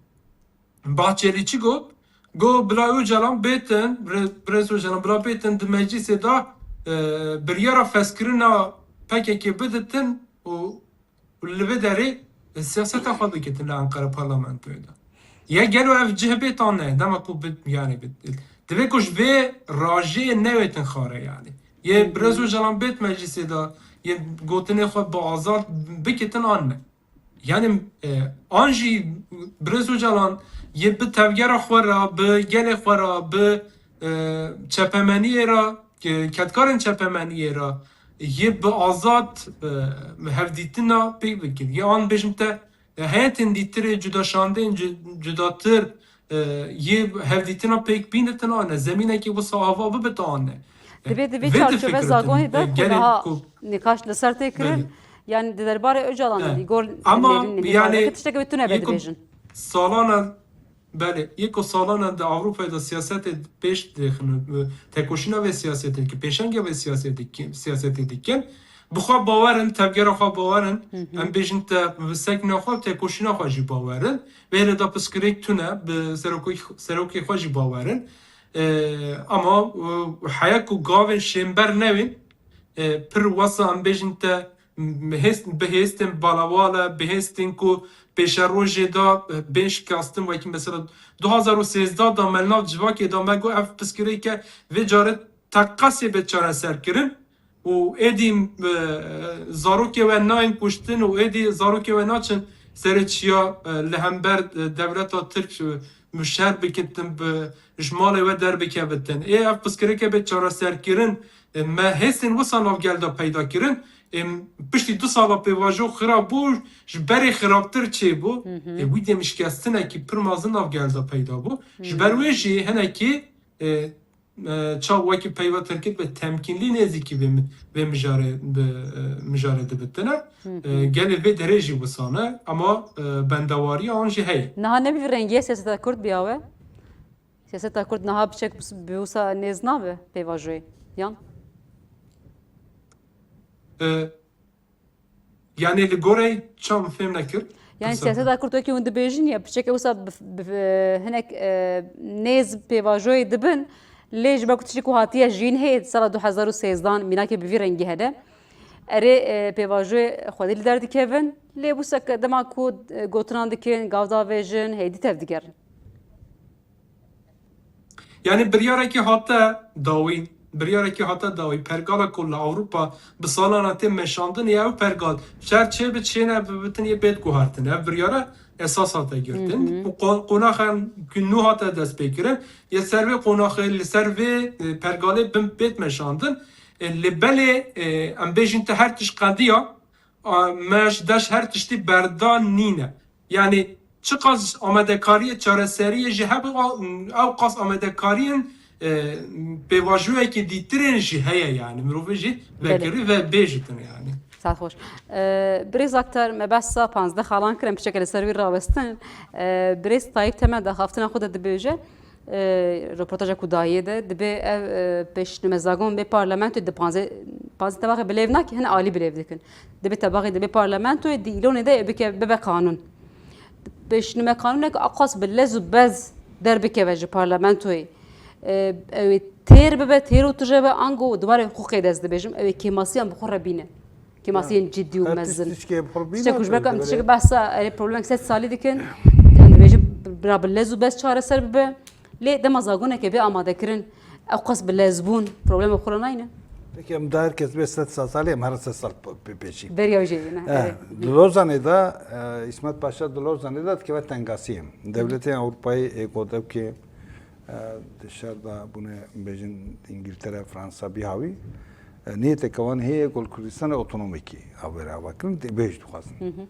Bahçelî çi got? Got, Bilal Ocalan bêtin, Bire-, Birêz Ocalan, bila bêtin di meclîsê de, e, biryara feskirina P K K biditin û, û li vê derê, e, siyaseta xwe bikitin li Enqere parlamentoyê de. Ya gelo ev cih bê tan ne, dema ku bi, yani bi, divê ku ji vê rajê newêtin xare yani. Yê Birêz Ocalan bêt meclîsê de, yê gotinê xwe bi azad bikitin an ne. Yani, e, an jî Birêz Ocalan yê bi tevgera xwe re, bi gelê xwe re, bi, e, çepemeniyê re, e, kedkarên çepemeniyê re yê bi azad, e, hevdîtina pêk bikir. Yê an bêjim te, e, heyetên dîtirê cudaşandên cu-, cudatir, e, yê hevdîtina pêk bînitin an ne. Zemînekî wisa ava bibe te an ne. E, Divê, divê vê çarçove tiştekî zagonê de e, ku gelê niha ku nîqaş li ser tê kirin. Belê. Yani di derbarê Ocalanê, e, di gor ama nêrîn, yani nîqaşeke tiştekî wê tune be dibêjin. Salan e, belê, yê ku salan e di Ewropayê de siyasetê pêş dixin, e, tekoşîna vê siyasetê dikin, pêşengiya vê siyasetê dikin, siyasetê dikin. Bi xwe bawer in, tevgera xwe bawer in. Hı hı. Em bêjin te bi sekna xwe, tekoşîna xwe jî bawer in. Vê hêle de pirsgirêk tune, bi serokê, serokê xwe jî bawer in. E, ama, e, heya ku gavên şênber newên, e, pir wesa em bêjin te, m-, hêst-, bi hêstên balawale, bi hêstên ku pêşerojê de, e, bên şikastin, wekî mesela du hazar û sêzdeh de me li nav civakê de me got ev pirsgirêke vê carê teqasê bê çareserkirin û êdî, e, zarokê we nayên kuştin û êdî zarokê we naçin serê çiya, e, li hember, e, dewleta Tirk, e, şer bikitin, bi, ji malê we derbikevitin. Ê ev pirsgirêke bê çareserkirin, e, me hêstên wisa nav gel de peyda kirin. Ê piştî du sala pêvajo xirab bû, ji berê xirabtir çêbû. Hı hı. Ê wî demê şikestinekî pir mezin nav gel de peyda bû. Ji ber wê jî hinekî, e, e, çav wekî peyva tirkî bi temkînlî nêzîkî vê mi-, vê mijarê bi, e, mijarê dibitine. Hı hı. E, gelê vê derê jî wisa ne, ama, e, bendewariya an jî heye. Niha ne bi vî rengî ye siyaseta Kurd biyawe? Siyaseta Kurd niha piçek bi, bi wisa nêz nabe pêvajoyê, yan? E, Yani li goreyê çawa min fêm nekir? Yani pirseke. Siyaseta Kurd wekî hûn dibêjin ya, piçeke wisa bi, bi, hinek, e, nêz pêvajoyê dibin, lê ji ber ku tiştê ku hatiye jiyîn heye, sala du hezar û sêzdeh mînakê bi vî rengî hene. Erê, e, pêvajoyê xwedî li derdikevin, lê wisa ke dema ku, e, gotinan dikin, gav davêjin, hêdî tevdigerin. Yani biryarekî hate dawîn, biryarekî hate dawî, pergala ku li Ewropa bi salan e tê meşandin, ya ew pergal şer çê bi çê ne bi bitin yê bêt guhartin. Ev biryare esas hate girtin. Hı hı. Û qo-, qonaxan ku nû hate destpêkirin, yê ser vê qonaxê, li ser vê, e, pergalê bin bêt meşandin. E, lê belê, e, em bêjin te her tişt qediya, a, me ji deş her tiştî berdan nîne. Yani çiqas amadekariyê çareseriyê jî hebe, ew qas amadekariyên, e, pêvajoyekê dîtirên jî heye yani. Mirovê jî Belê. Vekirî ve bêjitin yani. Saet xweş. E, Birêz Aktar, me behsa panzdeh xalan kirin, piçeke li ser wî rawestin. E, Birêz Tayyip Temel daxaftina xwe de dibêje, e, roportaja ku dayê de, dibê ev, e, pêşnûmezagon bê parlamentoyê di panzdeh, panzdeh tebaxê bilêv nake, hine alî bilêv dikin. Dibê tebaxê dibê parlamentoyê di îlonê de bike, bibe qanûn. Pêşnûme qanûnek aqas bi lez û bez derbikeve ji parlamentoyê. E, ew ê têr bibe, têr û tije be, ango di warê hiqûqê dest dibêjim, ew ê kêmasiyan bi xwe re bîne. Kêmasiyên cidî û mezin. Tiştek ku ji ber ku em tiştek behsa erê problemek sed salî dikin, em dibêjin Bira bi lez û bez çareser bibe. Lê dema zagoneke bê amadekirin, ew qas bi lez bûn problema xwe re nayne. Peki em da her kes bê sed sal salê, em her sed sal pe-, pe-, pêşî. Beriya wî jê yî ne, Eh, erê. Di Lozanê de, eh, Îsmet Paşa di Lozanê de dikeve tengasiyê. Dewletên Ewropayê ê ku devkê, eh, di şer de bûne, bêjin Îngiltere, Fransa, bîhawî, eh, niyeteke wan heye ku li Kurdistanê otonomekî avêre ava kirin, tê bêj dixwazin. Hı hı.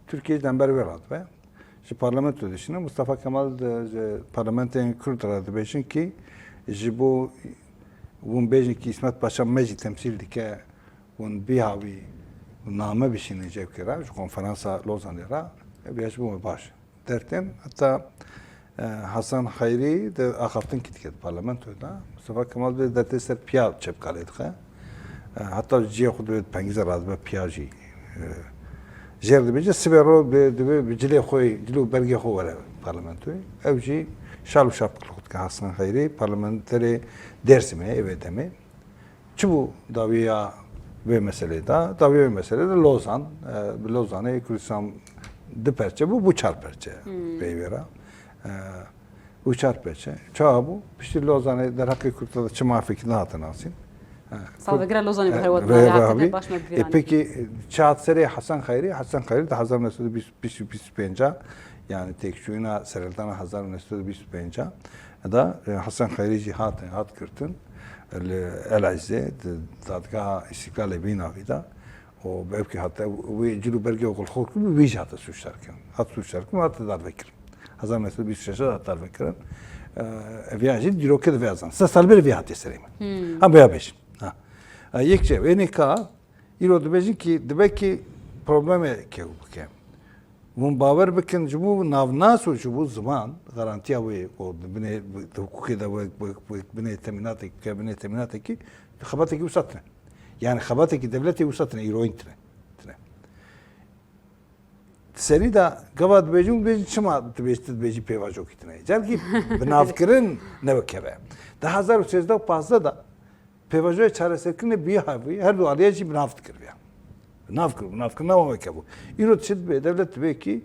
Tirkiye ji dember wê radibe. Ji parlamentoyê dişîne. Mustafa Kemal di, ji parlamentên Kurd re dibêjin kî ji bo hûn bêjin kî Îsmet Paşa me jî temsîl dike, hûn bîhawî name bişînin cevkê re, ji konferansa Lozanê re, ev ya ji bo me baş. Dertên heta, e, Hasan Xeyrî di axaftinkî dike di parlamentoyê de. Mustafa Kemal vê dertê ser piya çepkalê dixe. E, heta ciyê xwe divê pengîze radibe piya jî, e, jêr dibêje, sibê ro bi, divê bi cilê xwe, cil û bergê xwe were parlamentoyê. Ew jî şal û şapik li xwe dike. Hasan Xeyrî parlamenterê Dêrsimê ê vê demê. Çi bû dawiya vê meselê de? Dawiya vê meselê de Lozan, e, bi Lozanê Kurdistan du perçe bû, bû çar perçe Hmm. peyvê re. E, û çar perçe. Çawa bû? Piştî Lozanê derheqê Kurda de çi mafekî nehate nasîn. E, Salvegera Lozanê bi E, hewa ve-, dinare ve-, hatine, baş me E, bivîranî. Pekî, e, çi hat serê Hasan Xeyrî? Hasan Xeyrî di hezar neh sed û bîst, bîst, bîst û pênc, yanî têkçûyîna sereldana hezar neh sed û bîst û pênc de, e, Hasan Xeyrî jî hat, hat girtin li El Izê, di dadgeha Îstîklalê bîna vî de. û bi evkî hate, wê cil û bergê xwe li xwe kir, wî jî hate sûcdar kirin. Hat sûcdar kirin, hate darvekirin. Hezar neh sed û bîst û şeş de hat darvekirin. E, ev ya jî dîrokê de vê zan. Sed sal berê vê hate serê min. Hmm. Ha, bêya bêjin. Ha. E, yek çe, wê nêka, îro dibêjin ki, dibe ki problemê kew bike. Hûn bawer bikin, ji bo navnas û ji bo ziman, garantiya wê, û di binê, di hukukê de wek, wek, wek binê temînatek, bike binê temînatekî, xebatekî wisa tine. Yani xebatekî devletê wisa tine, îroyîn tine. Tine. Serî de gava dibêjin, dibêjin çima dibêj-, tu dibêjî pêvajo kî tine. Carkî binavkirin ne wek heve. Di hezar û sêzdeh û pazdeh de pêvajoya çareserkirinê bi havî her du aliyê jî binav dikir viya. Binav kir, binavkirina wan weke bû. Îro çi dibe, devlet dibe ki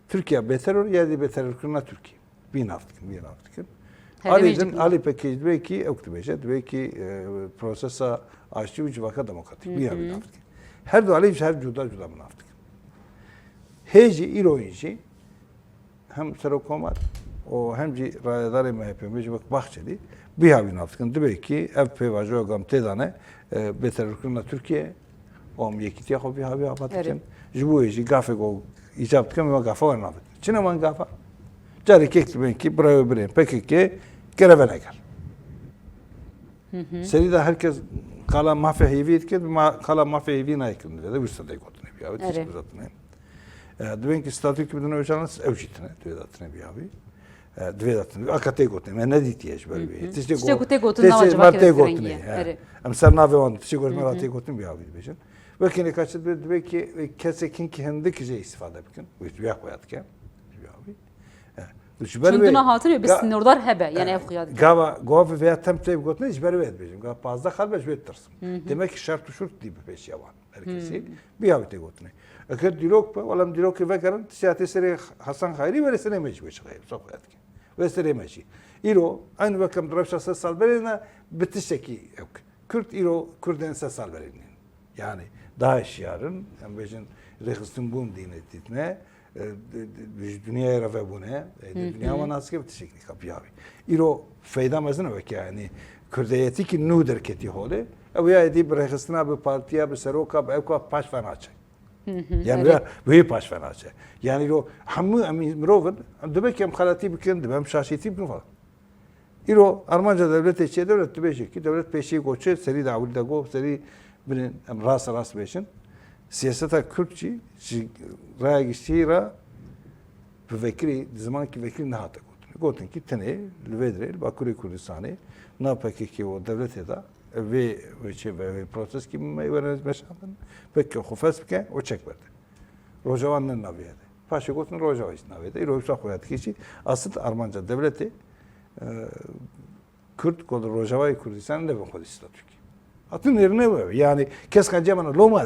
Tirkiye bêteror, ya dî bêterorkirina Tirkiye. Bî nav dikin, bî nav dikin. Herêmê Alî jî din, dikin. Alî Pekî ji dibê kî, ew dibêje, dibê kî, e, prosesa aştî û civaka demokratîk. Bî Hı hı. nav dikin. Her du alî ji her cuda cuda bi nav dikin. Hê jî, îroyîn jî hem Serokkomar û hem jî rayedarê M H P, bêjî wek Bahçelî, bî havî nav dikin. Dibê kî ev pêvajoya gam tê dane, e, bêterorkirina Tirkiye, Û em yekîtiya xwe vî havî ava Erê. dikin. Ji bo wê jî gafê ku îcab dikin, me gafa were navêt. Çi ne man gafa? Carê kek dibên ki birayê birên P K K greve neger. Hı hı. Serî de her kes qala mafê hêvî dike, ma-, qala mafê hêvî nayê kirin. Vê de wisa tê gotinê bîya, wê Erê. tişt bizatine. E, dibên ki statû ki bidin Ocalan, ew jî tine, divê de tine bîya vî. E, divê de tine. Aka tê gotinê, me nedîtiye ji ber Hı wê. hı. Tiştê Tiştê ku, ku tê gotin tê nava se-, civakê me de tê firengî gotinê, ye. he. Erê. Em ser navê wan, tiştê ku ji me Hı re hı. tê gotin bîya vî dibêjin. Wekî nêka çi dibe, dibe ki, e, kesek hin ki hindik jê îstîfade bikin. Wê ji vîya xwe ya dike. Ji vîya vî. E, ji ber Çunduna wê hatine bi ga-, sînordar hebe, yani e, ev xuya dike. gava, gava vê ya tem tê gotinê ji ber wê dibêjim. Gava pazdeh xal be ji wê ditirsim. Hı hı. Demek ki şert û şurt dî bi pêşiya wan. Her kesî Hmm. bi havî tê gotinê. Eger dîrok be, wela em dîrokê vegerin, tiştê hatê serê Hasan Xayrî were serê me jî wê çi xeyr, wisa xwe ya dike. Wê serê me jî. Îro, eyn wek em di rewşa sed sal berê ne, bi tiştekî ew. Kurd îro Kurdên sed sal berê nîn. Yani, daha şiyar in, em bêjin, rêxistinbûn dîne dîtine, e, di, di, ji dinyayê re vebûne, e, di Hı dinya hı. wan nas dike bi tiştekî dî kapî havî. Îro feyda mezin e weke, yani, Kurdeyetî ki nû derketî holê, ew ya êdî bi rêxistina, bi partiya, bi seroka, bi ewka paş ve naçe. Hı hı, Yani, evet. ya, wê paş ve naçe. Yani, îro hemû em mirov in, dibe ki em xeletî bikin, dibe em şaşîtî bikin falan. Îro armanca dewletê çi ye? Dewlet dibêje ki dewlet pêşî goçê serî de ewil de got, serî binên em rast rast bêjin. Siyaseta Kurd jî ji raya giştî re bi vekirî, di zimankî vekirî nehate gotin. Gotin ki tenê li vê dirê, li Bakurê Kurdistanê, nav P K K û dewletê de vê, vê çê ve, vê proteskî me were meşandin, P K K xwe fes bike û çek berde. Rojava ne navê de. Paşê gotin Rojava jî navê de. Îro wisa xwe ya dikê jî. Asil armanca dewletê, e, Kurd ku li Rojavayê Kurdistanê nebin xwedî statûkî. Hatin nêrine we. Yani kes xencê min loma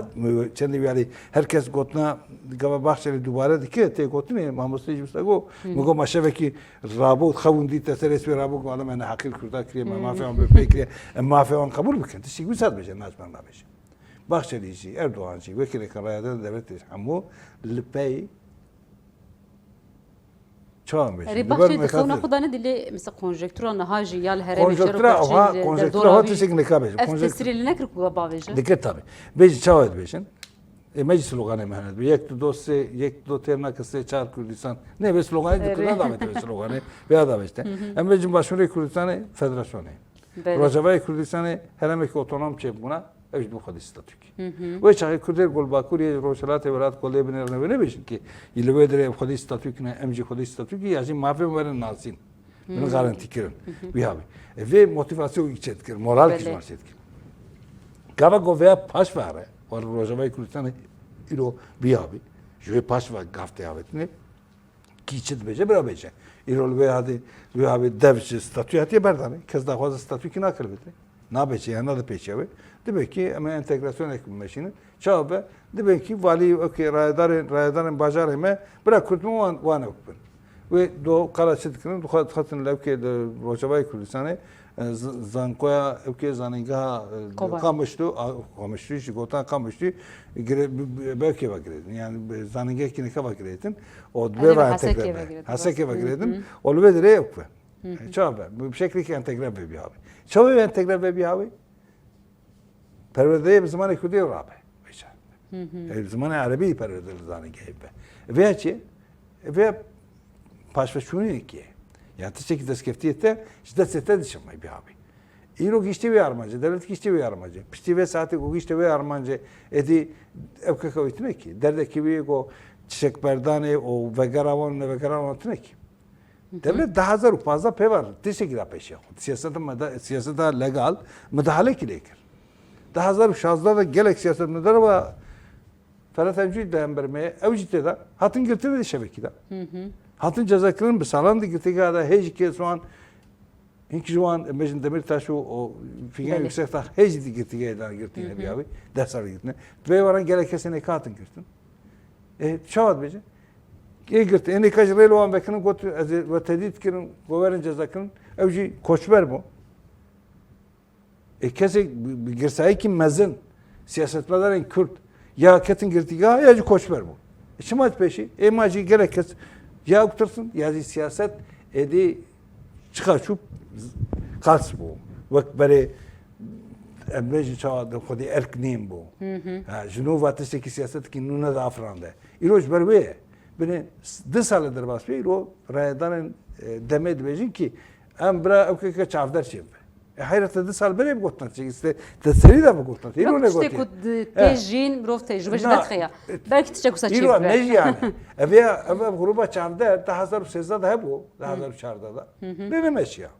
çendê wiyarî her kes gotina gava Bahçeli dubare dike tê gotinê mamoste jî wisa go. Min go ma şevekî rabû xewin dî te serê sibê rabû go alem ene heqîr kurda kiriye me mafê wan bi pê kiriye. Em mafê wan qebûl bikin. Tiştî wisa dibêje naç ben nabêje. Bahçeli jî Erdoğan jî wekîlê rayadar devletê hemû li pey Çawa bêjin? Erê, Li ber Bahçelî di xewna mexatir. Xwe de ne dilê, mesela, konjektûra niha jî ya li herêmê Konjektûra çêrok ew ha, çê, konjektûra ha derdoravî tiştek neka bêjin. Ev Konjekt- tesîrê li nekir ku bavêje? Dikir tabii. Bêjin çawa dibêjin? E, me jî sloganê me hene. Yek, du, do, sê, yek, du, do, têr nake sê, çar Kurdistan. Ne, vê sloganê Erê. Dikir nada bêjin vê sloganê. Vê ada bêjte. Em bêjin Başûrê Kurdistanê federasyonê. Belê. Rojavayê Kurdistanê herêmekî otonom çêbûna. Ew jî dibû xwedî statûkî. Wê çaxê Kurdê gol Bakurê Rojhilatê welat ku lê binêrine wê nebêjin ki, yî li wê dirê xwedî statûkî ne, em jî xwedî statûkî ya jî mafên werin nasîn. Bin garantî kirin. Wî havî. E, vê motivasyonekî çêdikir, moral kî Belê. Ji wan çêdikir. Gava ku vêya paş ve here, war Rojavayê Kurdistanê îro bî havî. Ji wê paş ve gav tê avêtinê. Kî çi dibêje, bira bêje. Îro li wê hadê, li wê havê dev ji statûyê hatiye berdanê. Kes daxwaza statûyekî nakir bidê. Nabêje, ya nadipêçe wê. Dibe ki em ê entegrasyonek bimeşînin. Çawa be? Dibe ki valî, okey, rayedarên, rayedarên bajarê me, bira Kurd me wan, wan ew bin. Wê do qala çi dikirin? Dixwa-, dixwestin li ewkê li Rojavayê Kurdistanê, e, z-, zankoya ewkê zanîngeha, e, Kobanê. Qamişlo, a, Qamişlo jî gotan Qamişlo, gire-, bi, bi, bi ewkê ve girêtin. Yani bi zanîngehekî neke ve girêtin. O Erê, dibê ve ve entegre Hesekê be. Ve girêtin, Hesekê ve rast. Girêtin. Hı hı. O li vê dirê ewk be. Hı hı. E, çawa be? Bi şeklekî entegre be bî havê. Çawa be entegre be bî havê? Perwerdeyê bi zimanê Kurdî rabe. Vêca. Hı hı. E, zimanê Erebî perwerde li zanîngehê be. Vêya çi? Vêya paşveçûniyekê. Ya tiştekî destkeftiyê te, ji destê te diçe me bî havî. Îro giştî wê armancê, dewlet giştî wê armancê. Piştî vê saetê ku giştî wê armancê, êdî ew keke wî tune kî. Derdekî wî ku çiçekberdanê û vegera wan û nevegera wan tune kî. Hı hı. Devlet du hazar û pazdeh pê ve tiştekî da pêşiya xwe. Siyaseta meda-, siyaseta legal midahalekî lê kir. Du hazar û şazdeh de gelek siyasetmedar ve Ferhat Emcû de em bermê, ew jî tê de hatin girtin di şevekî de. Hı hı. Hatin cezakirin bi salan di girtîgeha de hê jî kes wan, hinkî ji wan, em bêjin Demirtaş û o Figen Belê. Yüksekdağ hê jî di girtîgehê de girtîne Hı hı. bî havî, deh sal girtine. Di vê waran gelek kesên êk hatin girtin. E, çawa dibêje? Ê girt, ê nêka ji rê li wan vekirin, got, ez ê we tedît kirin, we werin ceza kirin. Ew jî koçber bû. E, kesek bi, bi girsayekî mezin, siyasetmedarên Kurd ya ketin girtîgeha ya jî koçber bû. E, çima dipêşî? Ê ma jî gelek kes ya ew tirsin, ya jî siyaset êdî çiqa çû qals bû. Wek berê em bêjin çawa di xwedî erk nîn bû. Hı hı. Ha, ji nû va tiştekî siyasetekî nû neda afirande. Îro ji ber wê ye. Binê s-, du sale derbas bê, îro rayedarên, e, demê dibêjin ki em bira ew keke çavder çê bibe. E, heyra te du sal berê bigotina çi, te, te serî de bigotina, te îro Yok, tiştê negotiye. Ku di-, tê jîn, mirov tecrube ji Na, derdixe ya. e, Belkî tiştek wisa çê Îro bibe. Ne jî yani. Ev ya, ev, ev gruba çavder, du hazar û sêzdeh de hebû, du hazar û çardeh de. Hı hı. Lê nemeşiya.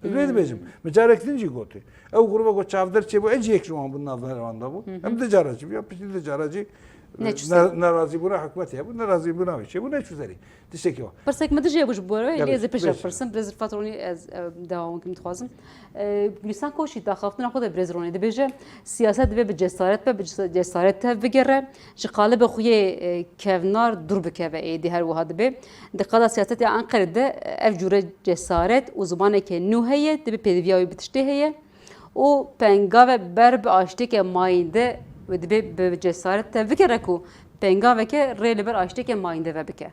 Ez vê dibêjim. Min carek din jî gotî. Ew gruba ku çavder çêbû, ê jî yek ji wan bû navbera wan de bû. Hı hı. Em du cara jî, ya piştî du cara jî, Neçû ne-, ser. Nerazîbûna hikûmetê hebû, nerazîbûna wî çêbû, neçû serî. Tiştekî wa. Pirsek min dijî hebû ji bo we, Gelek, lê ez ê pêş ve beş. Pirsim, Birêz Rifat Ronî, ez, e, dewam kim dixwazim. E, Gulîstan Koçî daxaftina xwe de Birêz Ronî dibêje, siyaset divê bi cesaret be, bi ces-, cesaret tev bigere. Ji qalibê xwe yê, e, kevnar dûr bikeve, êdî her wiha dibe. Di qada siyasetê Enqerê de, e, ev cûre cesaret û zimaneke nû heye, dibe pêdiviya wî bi tiştê heye û pengave ber bi aştiyeke mayînde wê dibe bi cesaret tev bigere ku pengaveke rê li ber aştiyeke mayînde vebike.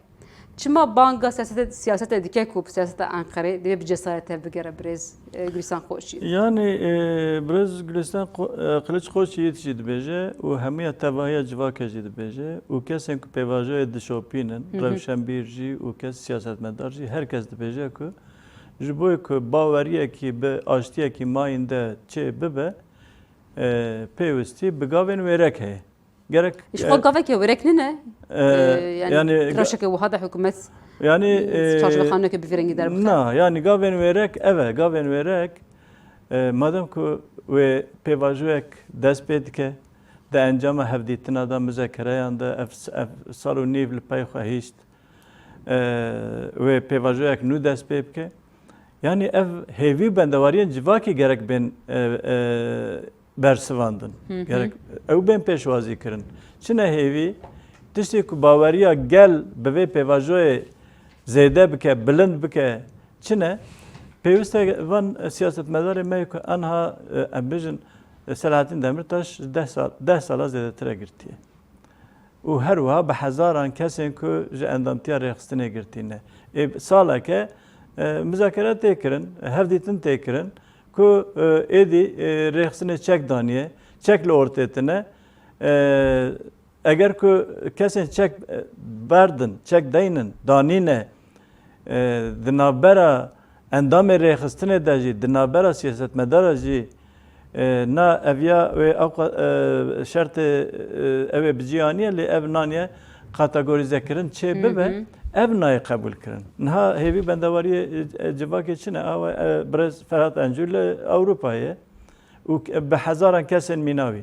Çima banga siyasete, siyasete dike ku siyaseta Enqerê divê bi cesaret tev bigere birêz, e, Gulîstan Koçî? Yani, e, birêz Gulîstan Ko-, e, Kiliç Koçî yê jî dibêje û hemiya tevahiya civakê jî dibêje û kesên ku pêvajoyê dişopînin, Hı hı. rewşenbîr jî û kes siyasetmedar jî, her kes dibêje ku ji bo ku baweriyekî bi aştiyekî mayînde çê bibe, e, pêwistî bi gavên wêrek heye. Gerek, Ji e, xwe gaveke wêrek nîne. E, e, yani, yani, ga- rewşeke wiha de hikûmet, yani, e, çarşovexaneke bi vî rengî derbixe. Na, yani gavên wêrek, ev e, gavên wêrek, e, madem ku wê pêvajoyek dest pê dike, di encama hevdîtina de, muzekereyan de, ev, ev sal û nîv li pey xwe hişt, e, wê pêvajoyek nû dest pê bike. Yani ev hêvî û bendewariyên civakî gerek bên, e, e, bersivandin. Gerek ew bên pêşwazî kirin. Çi ne hêvî, tiştê ku baweriya gel bi vê pêvajoyê zêde bike, bilind bike, çi ne? Pêwîst e van siyasetmedarê me ku anha, e, em bêjin, e, Selahattin Demirtaş deh sal, deh sala zêdetir e girtiye. Û her wiha bi hezaran kesên ku ji endamtiya rêxistinê girtî ne. Ê saleke, e, muzakere tê kirin, hevdîtin tê kirin ku, e, êdî, e, rêxistinê çek daniye, çek li ortê tine. E, eger ku kesên çek, e, berdin, çek deynin, danîne, e, di navbera endamê rêxistinê de jî, di navbera siyasetmedara jî, e, na eviya wê ewqa, e, şertê, e, ew ê bi cî aniye, lê ev naniye kategorîzekirin çê bibe, ev nayê qebûlkirin. Niha hêvî bendewariyê, e, civakê çi ne? Awe, e, birêz Ferhat Encû li Ewropayê û k-, bi hezaran kesên mîna wî.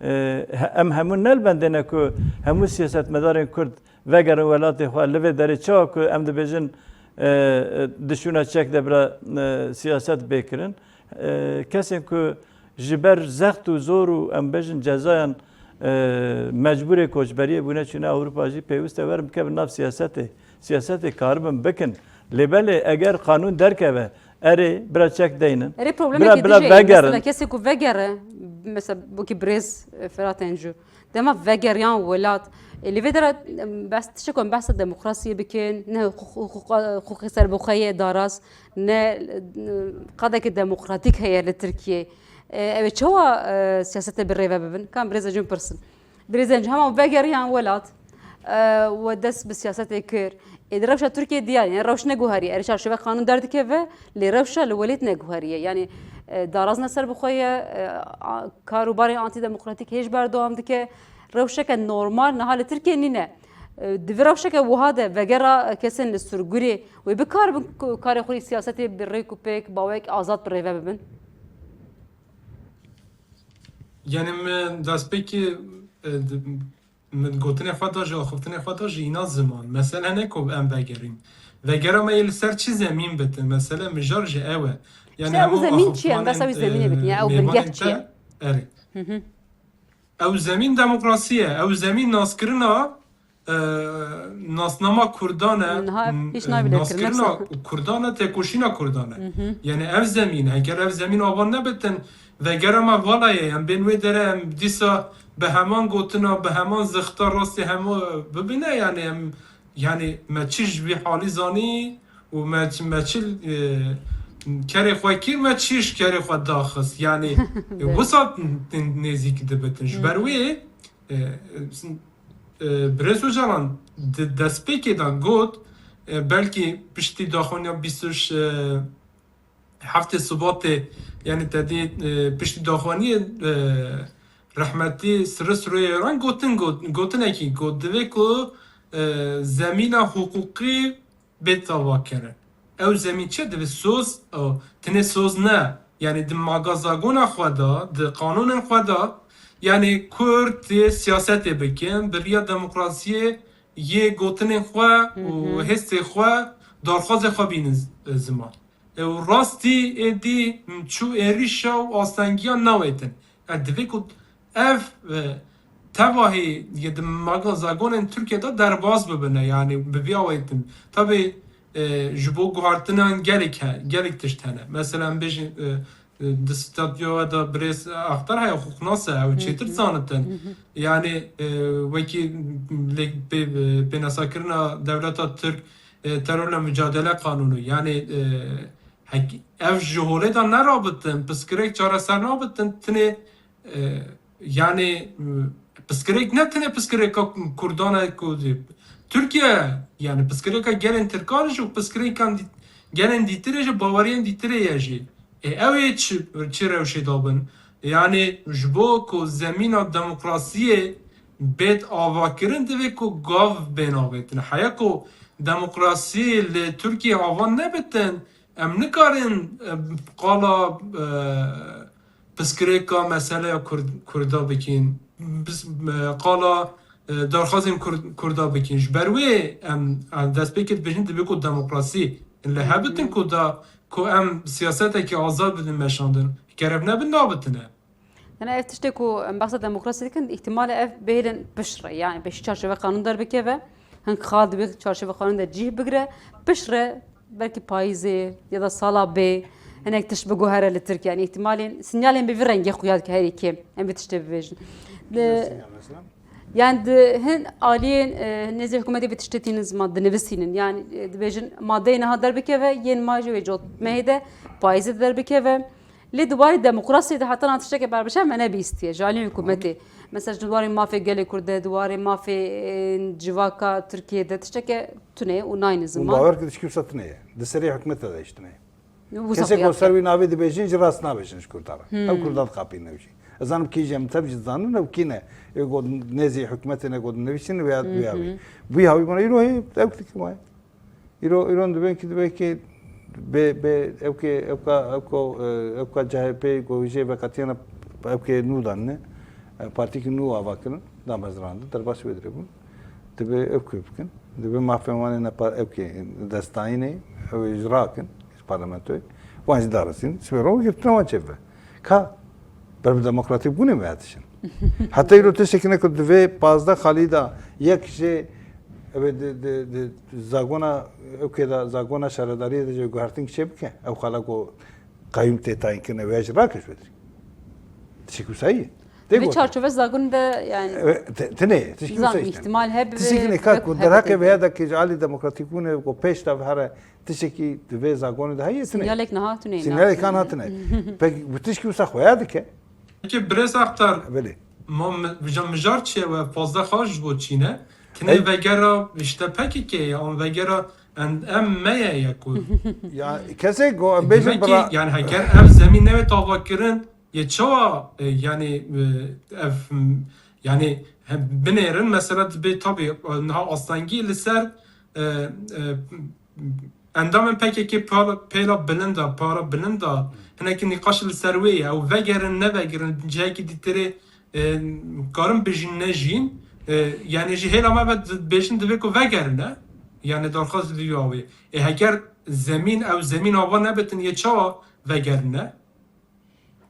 E, he-, em hemû ne li bendê ne ku hemû siyasetmedarên Kurd vegerin welatê xwe. Li vê derê çawa ku em dibêjin, e, e, di şûna çek de bira, e, siyaset bê kirin. E, kesên ku ji ber zext û zor û em bêjin cezayan, e, mecbûrê koçberiyê bûne çûne Ewropa jî pêwîst e werin bikevin nav siyasetê. Siyasetê karibin bikin. Lê belê eger qanûn derkeve, erê, bira çek deynin. Erê, problemekî Bira, bira din jî, vegerin. Mesela kesê ku vegere, mesela wekî birêz, e, Ferhat Encû, dema vegeriyan welat, e, li vê dera, em, behs, tiştek em behsa demokrasiyê bikin, ne hiqûq-, hiqûqa-, hiqûqê serbixweyê daraz, ne, e, qadeke demokratîk heye li Tirkiyê. E, ew ê çawa, e, siyasetê bi rêve bibin? Kan birêz Encû pirsin. Birêz Encû hema vegeriyan welat, e, we dest bi siyasetê kir. Ê di rewşa Tirkiyê diyar, yani rewş neguheriye. Erê çarşove qanûn derdikeve, lê rewşa li welêt neguheriye. Yani, e, darazna ser bi xwe ye, e, a, kar û barên antîdemokratîk hêj berdewam dike. Rewşeke normal niha li Tirkiyê nîne. E, di vî rewşeke wiha de vegera kesên li Surgurê wê bikaribin ku karê xwe yê siyasetê bi rêk û pêk, bawek azad bi rêve bibin? Yani min destpêkê, e, di, min gotinê xwe da jî, axiftinê xwe da jî îna ziman. Mesele ne ku em vegerîn. Vegera me yê li ser çi zemîn bitin? Mesele mijar jî ew e. Yani İşte ew hemû zemîn çi ye? Em behsa wî axiftimanên, zemînê bikin. E, Yani ew mêvanên binget çi ye? Te, erê. Hı hı. Ew zemîn demokrasî ye. Ew zemîn naskirina e, nasnama Kurdan e, Niha ev m-, hîç e, nayê bile naskirina kirin, yoksa Kurdan e, têkoşîna Kurdan e. Mhm. Yani ev zemîn, eger ev zemîn ava nebitin, vegera me vala ye, em bên wê dere em dîsa bi heman gotina, bi heman zixta rastê hemû bibine, yani em, yani me çi ji vî halî zanî û me çi, me çi, e, kerê xwe kir, me çi ji kerê xwe daxist. Yani, e, Evet. wisa n-, n-, nêzîk dibitin. Ji ber Hı. wê, e, e, Birêz Ocalan di destpêkê de got, e, belkî piştî daxwaniya bîst û heftê Sibatê, yani te dî, e, piştî daxwaniyê, e, rehmetî Sirri Sirroyê Êran gotin, got, gotinekî got, divê ku, e, zemîna hiqûqî bê tavakirin. Ew zemîn çi? Divê soz, o, tinê soz ne. Yani di magazagona xwe de, di qanûnên xwe de, yani Kurd tê siyasetê bikin, bi riya demokrasiyê yê gotinên xwe û Hı hı. hêstê xwe, darxwazê xwe bînin z-, ziman. E, û rastî êdî çû êrîşa û astengiya nawêtin. E, divê ku ev, e, tevahî yê di maga zagonên Tirkiye de derbas bibine, yani bi vî awayî tim. Tabî, e, ji bo guhartinan gelek he, gelek tişt hene. Mesela em bêjin, e, e, di stadyoya de birêz Axtar heye, hiqûqnas e, ew çêtir Hı hı. zanitin. Hı hı. Yani, e, wekî lê pê-, pênasakirina dewleta Tirk, e, terorle mücadele kanûnû. Yani, e, hek-, ev ji holê de nerabitin, piskirêk çareser nabitin, tinê, e, yani, m, piskirêk ne tinê piskirêka Kurdan e ku Tirkiye, yani piskirêka gelên Tirkan jî û piskirêkan dî-, gelên dîtirê jî, baweriyên dîtirê ye jî. Ê, ew ê çi, çi rewşê dabin? Yani ji bo ku zemîna demokrasiyê bêt avakirin, divê ku gav bên avêtin. Heya ku demokrasî li Tirkiye ava nebitin, em nikarin, e, qala, e, piskirêka meseleya Kurd-, Kurda bikîn. Bis-, e, qala, e, darxazên Kurd-, Kurda bikîn. Ji ber wê em, em destpêkê dibêjin, divê ku demokrasî li hebitin Hı hı. ku da, ku em siyasetekî azad bidin meşandin. Ger ev nebin, nabitine. Yani ev tiştê ku em behsa demokrasiyê dikin, îhtimal e ev bihêlin piştre, yani pêşî çarçove qanûn derbikeve, hin xal di wê çarçove qanûn de cih bigire, piştre belkî payîzê ya da sala bê hinek tişt biguhere li Tirkiye. Yani îhtimalên, sinyalên bi vî rengê xuya dike herî kêm. Em vê tiştê bibêjin. Di, Nasıl sinyal mesela? Yani di hin aliyên, e, nêzî hikûmetê vê tiştê tînin ziman, dinivîsînin. Yani, e, dibêjin madeyê niha derbikeve, yên ma jî wê cotmehê de, payîzê de derbikeve. Lê di warê demokrasiyê de heta niha tiştekê berbişer me nebîstiye ji aliyê hikûmetê. Mesela ji di warê mafê gelê Kurd de, di warê mafê, e, civaka Tirkiye de tişteke tune û nayne Hûn ziman. Bawer kir tişkî wisa tune ye. Di serê hikûmetê de jî tune ye. Wisa Kesê xuya ku ser bike. Wî navê dibêjin jî rast nabêjin ji Kurdan re. Hmm. Ew Kurdan dixapînin ew jî. Ez zanim kî jî em tev jî dizanin, ew kî ne. Ê ku nêzî hikûmetê ne ku dinivîsînin vêya, vêya wî. Wî hawî bûna îro hê, ew kî dikî waye. Îro, îro dibên kî dibê kî bê, bê, ew kê, ew ka, ew ko, e, ew ka C H P ku jê veqetiyana ew kê nû danine. E, partîkî nû ava kirin, damezrandin, derbasî wê dirê bûn. Dibê ew kê bikin. Dibê mafên wan ê ne pa-, ew kê destayînê, ew ê ji rakin, ji parlamentoyê. Wan jî darizîn, sibê ro girtine wan çêbibe. Ka, ber bi demokratîk bûnê me dişin. Heta îro tiştekî ne ku divê pazdeh xalî de yek jê, ew ê di, di, di zagona, ew kê de zagona şaredariyê de jê guhertin çê bike. Ew xala ku qeyûm tê tayîn kirine, wê ji rake ji wê dirî. Tiştekî wisa ye. Tê Vê gotin. Çarçove zagon de yani Evet, te-, tine ye. Tiştekî Zan wisa işte. ihtimal hebe Tiştekî ve ne ka ve ku derhaqê hebe. Veya de ki ji alî demokratîk bûne ku pêş de here tiştekî di vê zagonê de heye tine. Sinyalek niha tune. Sinyalek niha tine. Peki bu tiştekî wisa xoya dike? Peki Birêz Axtar, Belê. ma mi-, vija mijar çi ye we pazdeh xal ji bo çîne? Tinê Ey- vegera işte P K K ye, an vegera en-, em me ye ye ku. Ya kesê ku em Demek bêjin ki, bira- yani heger ev zemîn newê tava kirin, yê çawa, e, yani, e, ev, m, yani, he, binêrin, mesela dibê tabii, e, niha astengî li ser, e, e, endamên P K K pêla, pêla bilind e, para bilind e. Hinekî nîqaş li ser wê ye. Ew vegerin, nevegerin, cihekî dîtirê, e, karin bijîn, nejîn. E, yani ji hêla me ve di-, bêjin divê ku vegerine. Yani darxaz li ya wê. E, heger zemîn, ew zemîn ava nebitin, yê çawa vegerine?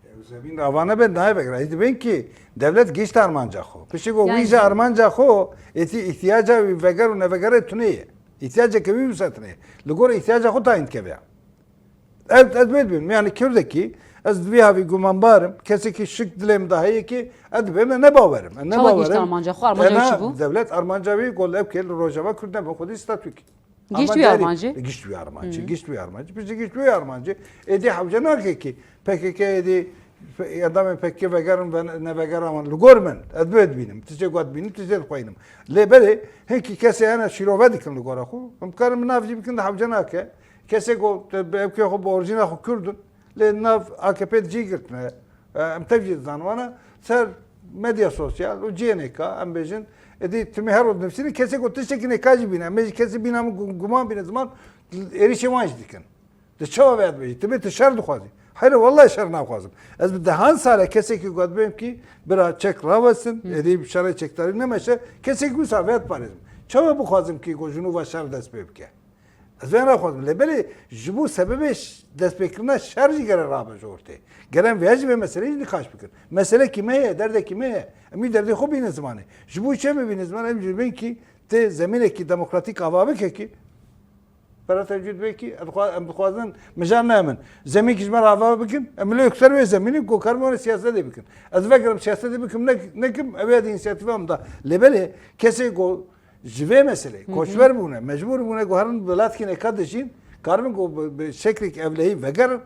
Ew zemîn ava nebe, nayê vegera. Hî dibên ki dewlet gişt armanca xwe. Piştî ku wî Yani ji armanca xwe, êtî îhtiyaca wî veger û nevegerê tune ye. Îhtiyaceke wî wisa tune ye. Li gor îhtiyaca xwe tayîn dikeve ya. Ez, ez wê dibêm. Yani Kurdekî, ez di vî havî gumanbar im. Kesekî şik dilê min de heye ki ez dibêm, ez ne bawer im. Ez ne Çawa bawer gişt im. armanca xwe? Armanca wî Ena çi bû? Dewlet armanca wî ku ev kê li Rojava Kurd nebe xwedî statûkî. Gişt Ama wî derî armancî? Gişt wî armancî, Hı. gişt wî armancî. Piştî gişt wî armancî. Êdî hewce nake ki P K K êdî endamên P K K vegerin ve nevegerin wan li gor min. Ez bi dibînim. Tiştê ku ez dibînim, tiştê dixweynim. Lê belê hinkî kesê hene şîrove dikin li gora xwe. Em karin min nav jî bikin de hewce nake. Kesê ku te bi ev kê xwe bi orjîna xwe Kurd in. Lê nav A K P cî girtine. E, em tev jî dizanin wana ser medya sosyal û ciyê nêka, em bêjin, êdî timî her roj nivîsînin, kesê ku tiştekî nêka jî bîne, em ê jî kesê bîna min gu-, guman bîne ziman, êrîşê wan jî dikin. Di çawa vê dibêjî? Timî tu şer dixwazî? Heyre, wellahî şer naxwazim. Ez bi dehan sal e kesekî ku ez dibêm kî bira çek rawestin, Hı. êdî bi şerê çekdarî nemeşe, kesekî wisa vê diparêzim. Çawa bixwazim kî ku ji nû ve şer dest pê bike? Ez vê naxwazim. Lê belê ji bo sebebê ş-, destpêkirina şer jî gere rabe ji ortê. Gere em vêya jî vê meseleyê jî nîqaş bikin. Meselekî me ye, derdekî me ye. Em wî derdê xwe bînin zimanê. Ji bo çi em ê bînin zimanê? Em jî bên kî tê zemînekî demokratîk ava bike kî. Bera tevcî dibe kî, em dixwa-, em dixwazin mijar nemin. Zemîn kî ji me re ava bikin, em li yekser wê zemînê ku karin wan siyasetê bikin. Ez vegerim siyasetê bikim, ne-, nekim, ew ya di însiyatîfa min da. Lê belê kesê ku Ji vê meselê, Hı hı. koçber bûne, mecbûr bûne ku herin welatkî neka dijîn, karibin ku bi, bi şeklek evlehî vegerin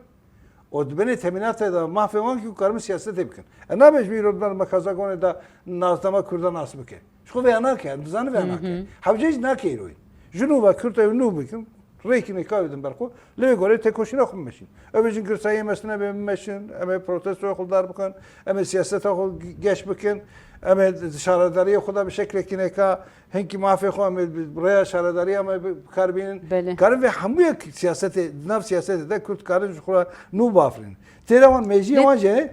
û di binê temînatê de mafê wan kî ku karibin siyasetê bikin. E, nabe ji vî îro di ber me kazagonê de nasnama Kurda nas bike. Ji xwe vêya nake, em dizanin vêya Hı nake. hı. Hewce jî nake îroyî. Ji nû ve Kurd ew nû bikin, rêkî neka bidin ber xwe. Lê wê goreyê têkoşîna xwe bimeşîn. Ew ê jin girsayiyê me stine bê bimeşin, em ê protestoya xwe li dar bixin, em ê siyaseta xwe geş bikin, em ê şaredariyê xwe de bi şeklekî neka hinkî mafê xwe em ê bi rêya şaredariya me bi kar bînin. Belê. Karin vê hemû yek siyasetê, di nav siyasetê de Kurd karin ji xwe re nû bafirînin. Têra wan mêjiyê Lê- wan jê ne,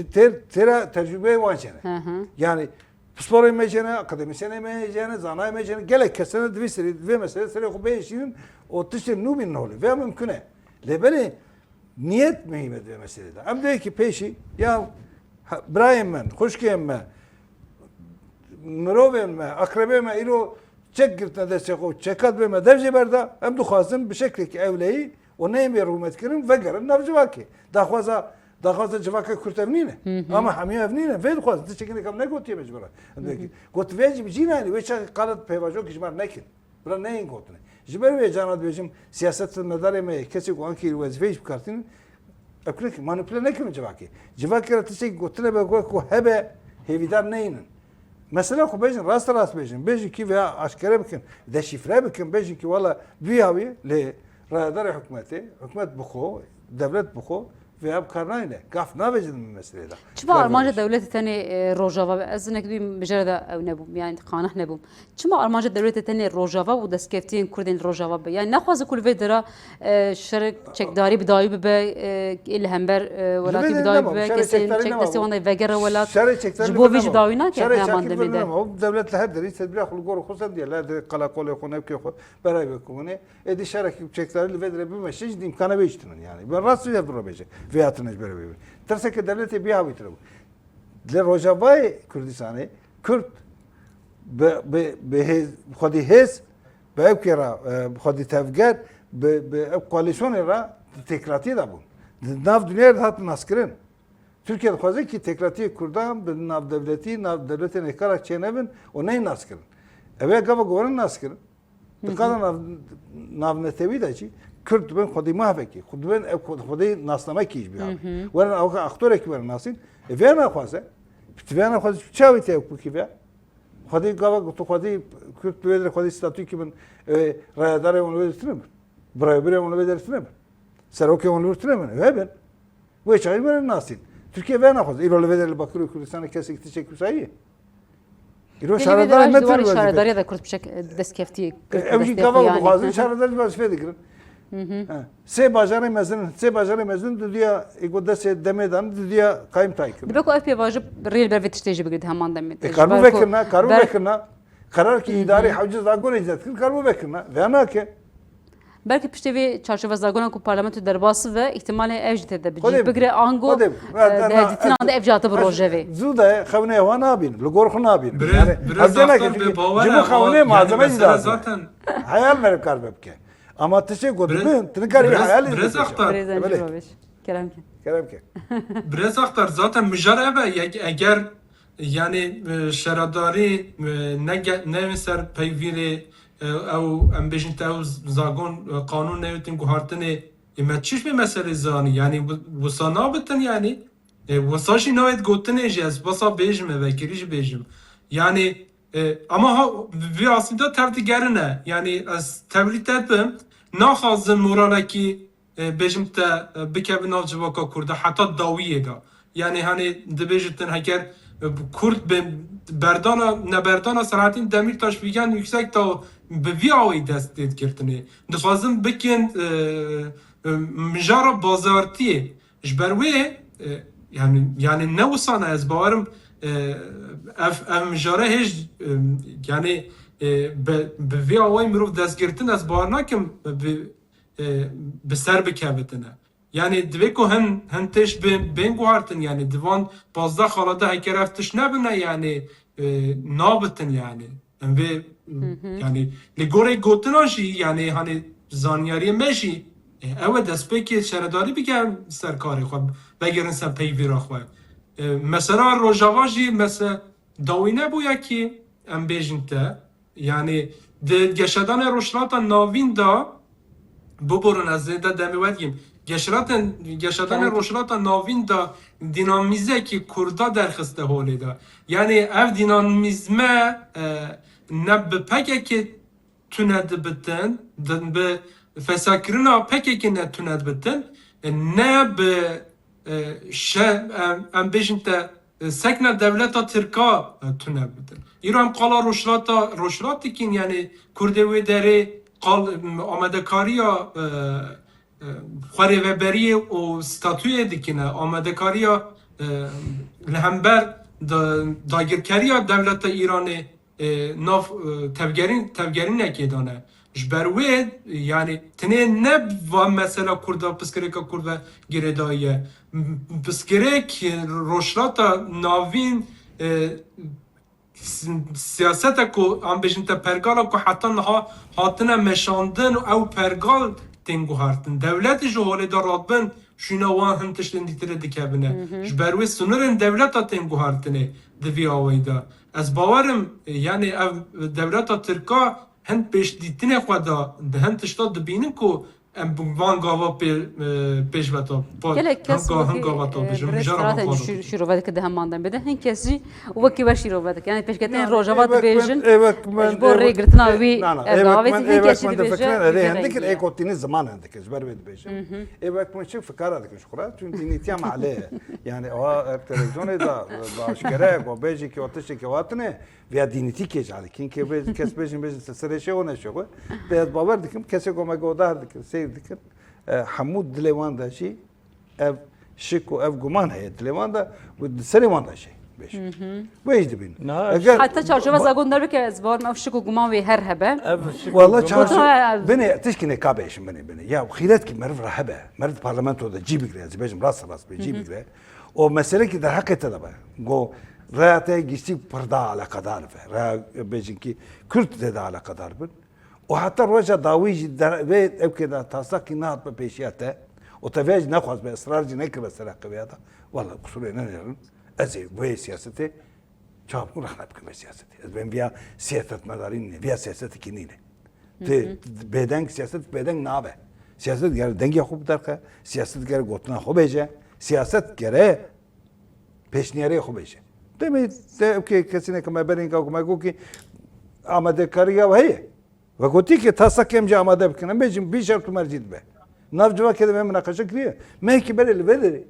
tê-, têra tecrûbeyê wan jê ne. Hı hı. Yani Pisporê me jê ne, akademîsyenê me jê ne, zanayê me jê ne, gelek kes ne di vê serê, di vê meselê serê xwe bihêşînin û tiştên nû bînin holê. Vêya mimkun e. Lê belê niyet muhîm e di vê meselê de. Em dibê ki pêşî ya Birayên me, xwişkên me, mirovên me, aqrebê me îro çek girtine destê xwe, çeka dibê me dev jê berda. Em dixwazin bi şeklekî ewleyî û neyên bê rûmetkirin vegerin nav civakê. Daxwaza, daxwaza civaka Kurd ev nîne. Ama hemiya ev nîne. Vê dixwazin, tiştekî ne kam negotiye me ji bo re. Got vê jî, jî nayîne, wê çaxê qalet pêvajoyekî ji me re nekin. Bila neyên gotine. Ji ber wê carna dibêjim, siyasetmedarê me yê, kesê ku ankî wezîfeyê jî bikartînin, ew kirin manîpule nekirin civakê. Civakê re tiştekî gotine be, ku hebe hêvîdar neynin. Mesela xwe bêjin, rast rast bêjin. Bêjin kî veya aşkere bikin, deşîfre bikin, bêjin kî wala bi vî hawî lê rayedarê hikûmetê, hikûmet bi xwe, dewlet bi xwe, veya bi kar nayne. Gaf navêjin min meselê de. Çima armanca dewletê tenê, e, Rojava be? Ez hinek duyum mijara de ew nebûm, yani qaneh nebûm. Çima armanca dewletê tenê Rojava û destkeftiyên Kurdên Rojava be? Yani nexwaze ku li vê dera, e, şerê çekdarî bi dawî bibe, e, ê li hember, e, welatî bi dawî bibe, kesên çek destê wan de vegere welat. Ji bo vê jî dawî nake heman demê de. Dewlet li her derî tedbira xwe li gor xwe sendiye, li her derî qeleqolê xwe, newkê xwe, berayê xwe hûnê. Êdî şerekî çekdarî li vê derê bimeşe jî îmkana wê jî tinin yani. Ben rast vê biro bêje. Vê hatine ji ber wê. Tirseke dewletê bî hawî tine bû. Li Rojavayê Kurdistanê Kurd bi, bi, bi hêz, xwedî hêz, bi ew kê re, e, bi xwedî tevger, bi, bi ew koalîsyonê re di têklatiyê de bûn. Di nav dinyayê de hatin naskirin. Tirkiye dixwaze kî têklatiyê Kurdan bi navdewletî, nav dewletên hêkara çênebin û neyên naskirin. Ew ê gava ku werin naskirin. Di qada nav, navnetewî de jî Kurd dibin xwedî mahvekî, xwe dibin ew xwe-, xwedî nasnamekî ji bî hawî. Werin ew aktorekî werin nasîn. E, vê naxwaze. Ti vê naxwaze çi çawî te ew kukî ve? Xwedî gava ku tu xwedî Kurd li vê derê xwedî statûkî bin, e, rayedarê wan li vê derê tune bin. Birayê birê wan li vê derê tune bin. Serokê wan li wir tune bin. Ew hebin. Wê çaxî werin nasîn. Tirkiye vê naxwaze. Îro li vê derê li Bakurê Kurdistanê kesek tiştek wisa ye. Îro şaredarê me tune wazîfe. Şaredariya da Kurd bi çek, e, destkeftî, Kurd bi destkeftî. Ew jî gava dixwazin şaredar ji wazîfê digirin. Ha. Sê bajarê mezin, sê bajarê mezin duduya, ê ku destê demê dan, duduya qayim tay kirin. Dibe ku ev pêvajo rê li ber vê tiştê jî bigire di heman demê de. E, karbû vekirina, karbû vekirina. Qerarkî îdarî hewce zagonê jî dest kir, karbû vekirina. Vê nake. Belkî piştê vê çarçove zagona ku parlamento derbas be, îhtimalê ev jî tê de bi cî bigire, ango, e, di hevdîtinan de ev jî hate bi rojevê. Zû de xewnê wan nabînim, li gor xwe nabînim. Birêz, yani, birêz hevdî nake, Axtar çünkü bê bawer e, ji bo xewnê malzeme jî lazim. Hayal me kar bike. Ama tiştê ku dibin, tu nikarî hayalî bike. Birêz Axtar. Birêz Encî Babiş. Kerem ke. Kerem ke. Birêz Axtar, zaten mijar ev e, yek, eger, yani, e, şaredarî, e, ne ge-, ne ser peyvîrê, e, ew, em bêjin te ew zagon, e, qanûn neyêtin guhartinê, e, me çiş bê meselê zanî, yani, wi-, wisa nabitin, yani, e, wisa jî nayêt gotinê jî, ez wisa bêjim, e, vekirî jî bêjim. Yani, e, ama ha, vî aslında tev digerine, yani, ez tevlî te bim, naxwazim moralekî e, bêjim te, e, bikeve nav civaka Kurda heta dawiyê de. Yani, hani, dibêjitin heger, e, Kurd bi berdana, neberdana Selahattin Demirtaş Figen Yüksekdağ bi vî awayî dest tê girtinê. Dixwazin bikin, e, e, mijara bazartiyê. Ji ber wê, e, yani, yani ne wisana ez bawerim, e, ev, ev mijara hêj, e, yani, e, bi, bi vî awayî mirov dest girtin ez bawer nakim bi, e, bi ser bikevitine. Yani divê ku hin, hin tişt bên, bên guhartin, yani di van pazdeh xala de heker ev tişt nebine, yani, e, nabitin yani. Em vê, yani li gorê gotina jî, yani hani zanyariyê me jî, e, ew e destpêkê şaredarî bike ser karê xwe, vegerin ser peyvîra xwe. E, mesela Rojava jî, mese-, dawî nebûye kî em bêjin te, Yani, di geşedanê Rojhilata Navîn de, biborin ez zêde demê we digîm, geşelatên, geşedanê Rojhilata Navîn de dînamîzekî Kurda derxiste holê de. Yani, ev dînamîzme, e, ne bi P K K tune dibitin, di-, bi fesakirina P K K ne tune dibitin, e, ne bi e, şe-, em, em bêjin te, e, sekna dewleta Tirka, e, tune bidin. Îro em qala Rojhilata, Rojhilat dikin, yani Kurdê wê derê qal, m, amadekariya, e, e, xwerêveberiyê û statuyê dikine, amadekariya, e, li hember da-, dagirkeriya dewleta Îranê, e, nav, e, tevgerîn-, tevgerînekê dane. Ji ber wê, yanî tenê ne va mesela Kurda, pirsgirêka Kurd ve girêdayî ye. M-, pirsgirêk Rojhilata Navîn, e, s-, siyaseta ku, em bêjin te pergala ku heta niha hatine meşandin û ew pergal tên guhartin. Dewletê ji holê de radibin, şûna wan hin tiştên dîtirê dikevine. Hı hı. Ji ber wê sînorên dewleta tên guhartinê di vî awayî de. Ez bawerim, e, yanî ev dewleta Tirka hin pêşdîtinê xwe da, di hin tişta dibînin ku em bi van gava pê-, e, pêş ve ta, pa-, Gelek kes hin ga-, hin wekî, gava ta e, bêjin, birêz mijara Ferhat van en gava şî-, ta. şîrove dike di heman demê de. Hin kes jî wekî we şîrove dike. Yani pêşketinên Rojava dibêjin, ji bo rêgirtina wî ev davêtin, hin kes jî dibêje, ê gotinî ziman hindik e, ji ber wê dibêjin. Ê wek min çi fikara dikin ji xwe re, çun dînîtiya malê ye. Yani ewa ev televizyonê da, da aşkere ye, ku bêjî ki o tiştekî hatine, Vêya dînîtî kêj alî. Kîn kê bê-, kes bêjin, bêjin se-, serê şêxo ne şêxo. Lê ez bawer dikim, kesê ku me guhdar dikin, seyr dikin, e, hemû dilê wan de jî ev şik û ev guman heye dilê wan de û di serê wan de jî bêjin. Hı hı. Wê jî dibînin. Niha Eger Heta çarçova zagon derbike ez bawer me ev şik û guman wê her hebe. Ev şik û Wala guman çarço-, Gotina binê, tişkî nê ka bêjin binê, binê. Ya xîret ki meriv re hebe. Meriv parlamento de cî bigire, ez bêjim rast rast bê cî Hı hı. bigire. O mesele ki derheqê te de be. Go raya te giştî pir da eleqedar be. Raya bêjin ki Kurd de da eleqedar bin. O heta roja dawî jî der-, vê ew ke da taslak ki nehat be pêşiya te. O te vê jî nexwaz be, israr jî nekir be ser heqê vêya da. Wala kusurê nenêrin. Ez ê vê siyasetê çawa bikim rexne bikim vê siyasetê. Ez bên viya siyasetmedarî nîne, viya siyasetekî nîne. Tê Hı hı. bêdeng, siyaset bêdeng nabe. Siyaset gere dengiya xwe biderxe, siyaset gere gotina xwe bêje, siyaset gere pêşniyarê xwe bêje. Demê de ew ke kesîne ke me berên ka ku me got ki amadekariya we heye. We gotî ki taslak em jî amade bikin. Em bêjin bî şert û mercî dibe. Nav civakê de me minaqeşe kiriye. Me ki berê li vê derê.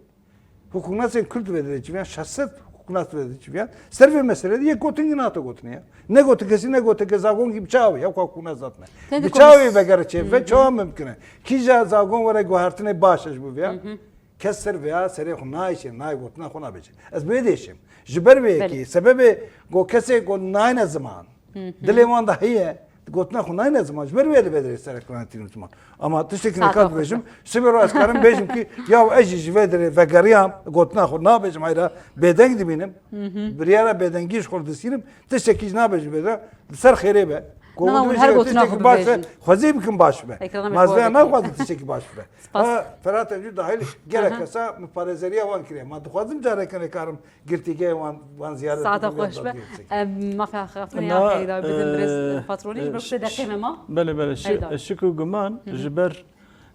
Hukuknasên Kurd vê derê çiviyan, şeş sed hukuknas vê derê çiviyan. Ser vê meselê de yek gotin ki nate gotinê ya. Ne gotin kesî, ne gotin ke zagon ki bi çawa wê, ya ku hukuknas datine. Bi çawa wê vegere çê, ve çawa mimkin e. Kîja zagon were guhertinê baş e ji bo vê ya. Hı hı. Kes ser vê ya, serê xwe nayê çê, nayê gotina xwe nabêje. Ez bi wê dêşim. Ji ber vê Belê. yekê, sebebê go kesê go nayne ziman. Hı hı. Dilê wan de heye, gotina xwe nayne ziman, ji ber wê li vê derê serek rana tînin ziman. Ama tiştekî Saeta neka xwe dibêjim, sibê ro ez karim bêjim ki, ya ez jî ji vê derê vegeriyam, gotina xwe nabêjim, hayra bêdeng dibînim. Hı hı. Biryara bêdengî ji xwe distînim, tiştekî jî nabêjim vê derê, li ser xêrê be. Nana, hûn her gotina xwe bibêjin. Xwezî bikim baş be. Ekrana me Mazveya xwe naxwazim tiştekî baş be. Spas. Ha, Ferhat Encû dahil gelek Aha. kesa min parêzeriya wan kiriye. Ma dixwazim careke nekarim Girtîgehê wan, wan ziyaret Saeta bikin, xweş be. Em, mafe axaftinê ya Heyda bidin birêz patronî, ji ber ku sê deqê me ma. Belê, belê. Şi-, Heyda. şik û guman Hı hı. ji ber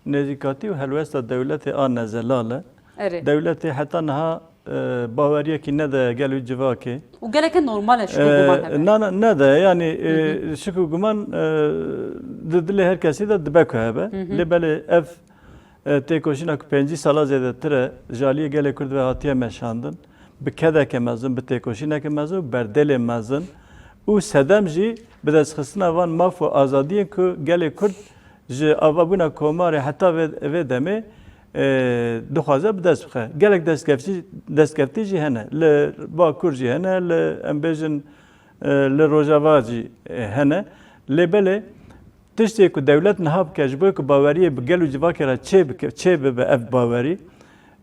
nêzîkatî û helwesta dewletê a nezelal e. Erê. Dewletê heta niha, e, baweriyekî nede gel û civakê. Û geleke normal e şik û guman E, hebe. na, na, nede, yanî, e, Hı hı. şik û guman, e, di dilê her kesî de dibe ku hebe. Hı hı. Lê belê ev E, têkoşîna ku pêncî sala zêdetir e, ji aliyê gelê Kurd ve hatiye meşandin, bi kedeke mezin, bi têkoşîneke mezin û berdêlê mezin û sedem jî bi destxistina van maf û azadiyên ku gelê Kurd ji avabûna komarê heta vê, vê demê, e, dixwaze bi dest bixe. Gelek destkeftî, destkeftî jî hene. Li Bakur jî hene, li, em bêjin, e, li Rojava jî, e, hene. Lê belê, Tiştê ku dewlet niha bike ji bo ku baweriyê bi gel û civakê re çê bike, çê bibe ev bawerî,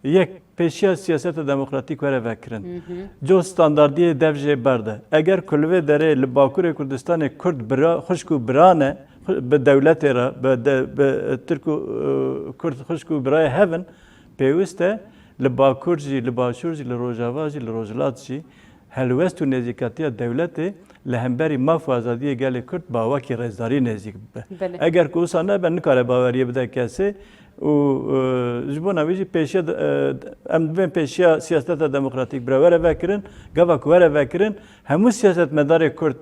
yek pêşiya siyaseta demokratîk were vekirin. Hı hı. Coh standardiyê dev jê berde. Eger ku li vê derê li Bakurê Kurdistanê Kurd bira, xwişk û bira ne, xu-, bi dewletê re, bi de-, bi Tirk û, e, Kurd xwişk û birayê hev in, pêwist e li Bakur jî, li Başûr jî, li Rojava jî, li Rojhilat jî helwest û nêzîkatiya dewletê li hemberî maf û azadiyê gelê Kurd bi awakî rêzdarî nêzîk bibe. Belê. Eger ku wisa nebe, nikare baweriyê bide kesê û, e, ji bona wî jî pêşiya de, e, em divên pêşiya siyaseta demokratîk bire were vekirin, gava ku were vekirin, hemû siyasetmedarê Kurd,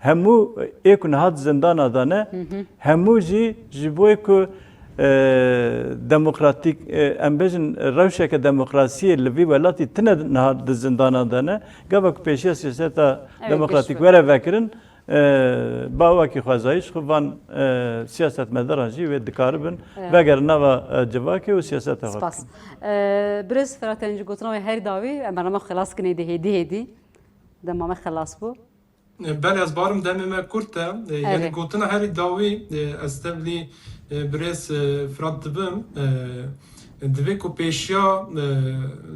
hemû ê ku niha di zindana de ne, Hı hı. hemû jî ji bo ku, e, demokratîk, e, em bêjin rewşeke demokrasiyê li vî welatî tine niha di zindana de ne, gava ku pêşiya siyaseta Ew ê demokratîk geş be. were vekirin, e, bi awakî xwezayî ji xwe van, e, siyasetmedaran jî wê dikaribin Evet. vegerin nava, e, civakê û siyaseta xwe Spas. bikin. E, Birêz Ferhat Encî gotina wê herî dawî, em bernama xelas kinê de hêdî hêdî. Dema me xelas bû. Belê, ez barim demê me kurt e. E, yanî Erê. gotina herî dawî, e, ez tevlî, e, birêz, e, Firat dibim. E, divê ku pêşiya, e,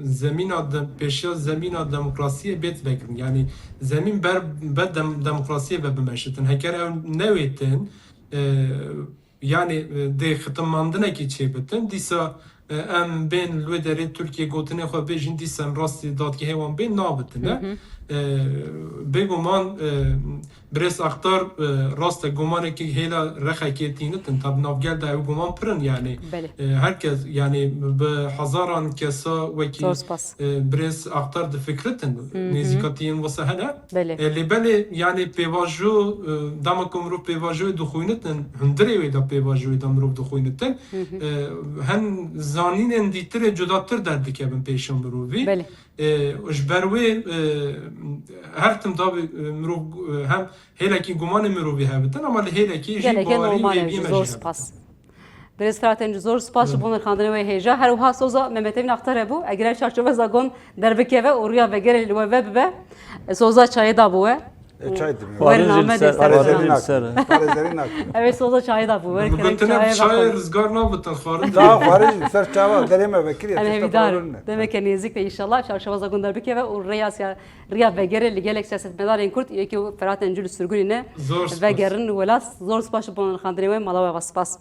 zemîna de-, pêşiya zemîna demokrasiyê bêt vekirin. Yanî zemîn ber be dem-, demokrasiyê ve bimeşitin. Heker ew newêtin, e, yanî, e, dê xitimandinekî çêbitin. Dîsa, e, em bên li wê derê Tirkiye gotinê xwe bêjin, dîsa em rastî dadgehê wan bên nabitine. Hı hı. E, bêguman, e, Birêz Aktar, e, rast e, gumanekî hêla Rexekê tînitin. Tab navgel de ew guman pirin, yanî, Belê. e, herkes, yanî bi hezaran kesa wekî, Zor spas. e, Birêz Aktar difikritin. Hı hı. Nêzîkatiyên wisa hene. Belê. E, lê belê, yanî pêvajo, e, dema ku mirov pêvajoyê dixwînitin, hundirê wê de pêvajoyê de mirov dixwînitin. Hı hı. E, hen zanînên dîtirê cudatir derdikevin pêşiya mirovî. Belê. E, ji ber wê, e, her tim dabî, e, mirov, e, hem hêlekî gumanê mirovî hebitin, ama li hêlekî jî Gelekê bawerî normal e, wê bî me zor jî spas. hebitin. Birêz Firat Encu, zor spas ji bo nirxandinê wê hêja. Her wiha soza Mehmet Emîn Aktar hebû. Eger çarçoveza gon derbikeve û riya vegerê li we vebibe, soza çayê da bû we. E, çay dibî. Werin Xwarin jî li Amedê ser, ser xwarin jî li ser. Parêzerî nakim. Parêzerî nakim. Ew ê soza çayê da bû. Werin Min kerem gotine çayê çayê da xwarin. Rizgar nabitin, xwarin Daha dibî. Xwarin jî ser çawa derê me vekirî. Em hevîdar in. Demeke nêzîk de înşallah çarçoveza gun derbikeve û rêya siya-, riya vegerê li gelek siyasetmedarên Kurd, yekî Firat Encu li sirgûnê ne, Zor spas. vegerin welat. Zor spas ji bo nirxandinê we, mala we ava spas.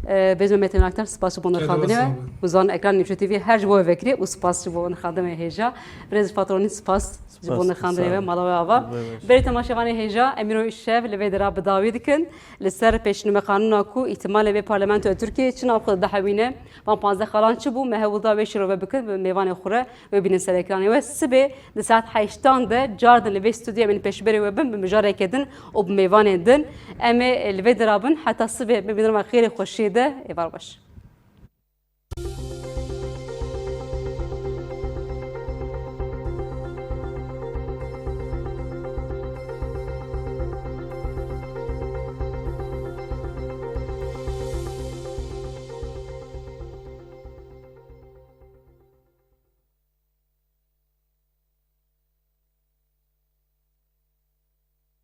Ee, Bêjme Metin Aktar, spas ji bo nirxandinê we. Uzan ekran Nîvşo T V her ji bo we vekirî û spas ji bo nirxandinê we hêja. Birêz Fatronî, spas ji bo Spas, nirxandinê sağ we, ol. mala we ava. Vay vay. Berê temaşevanê hêja, em îro şev li vê dera bi dawî dikin. Li ser pêşnûmeqanûna ku îhtimalê vê parlamentoya Tirkiyê çi nav xwe dihewîne, van panzdeh xalan çi bû, me hewlda wê şirove bikin, bi mêvanê xwe re wê bînin ser ekranê we. Sibê di saet heştan de cardin li vê stûdyoyê em ên pêşberê we bin, bi mijareke din û bi mêvanên din. Em ê li vê dera bin heta sibê bibînin me xêrê xweşiyê de. Êvar baş.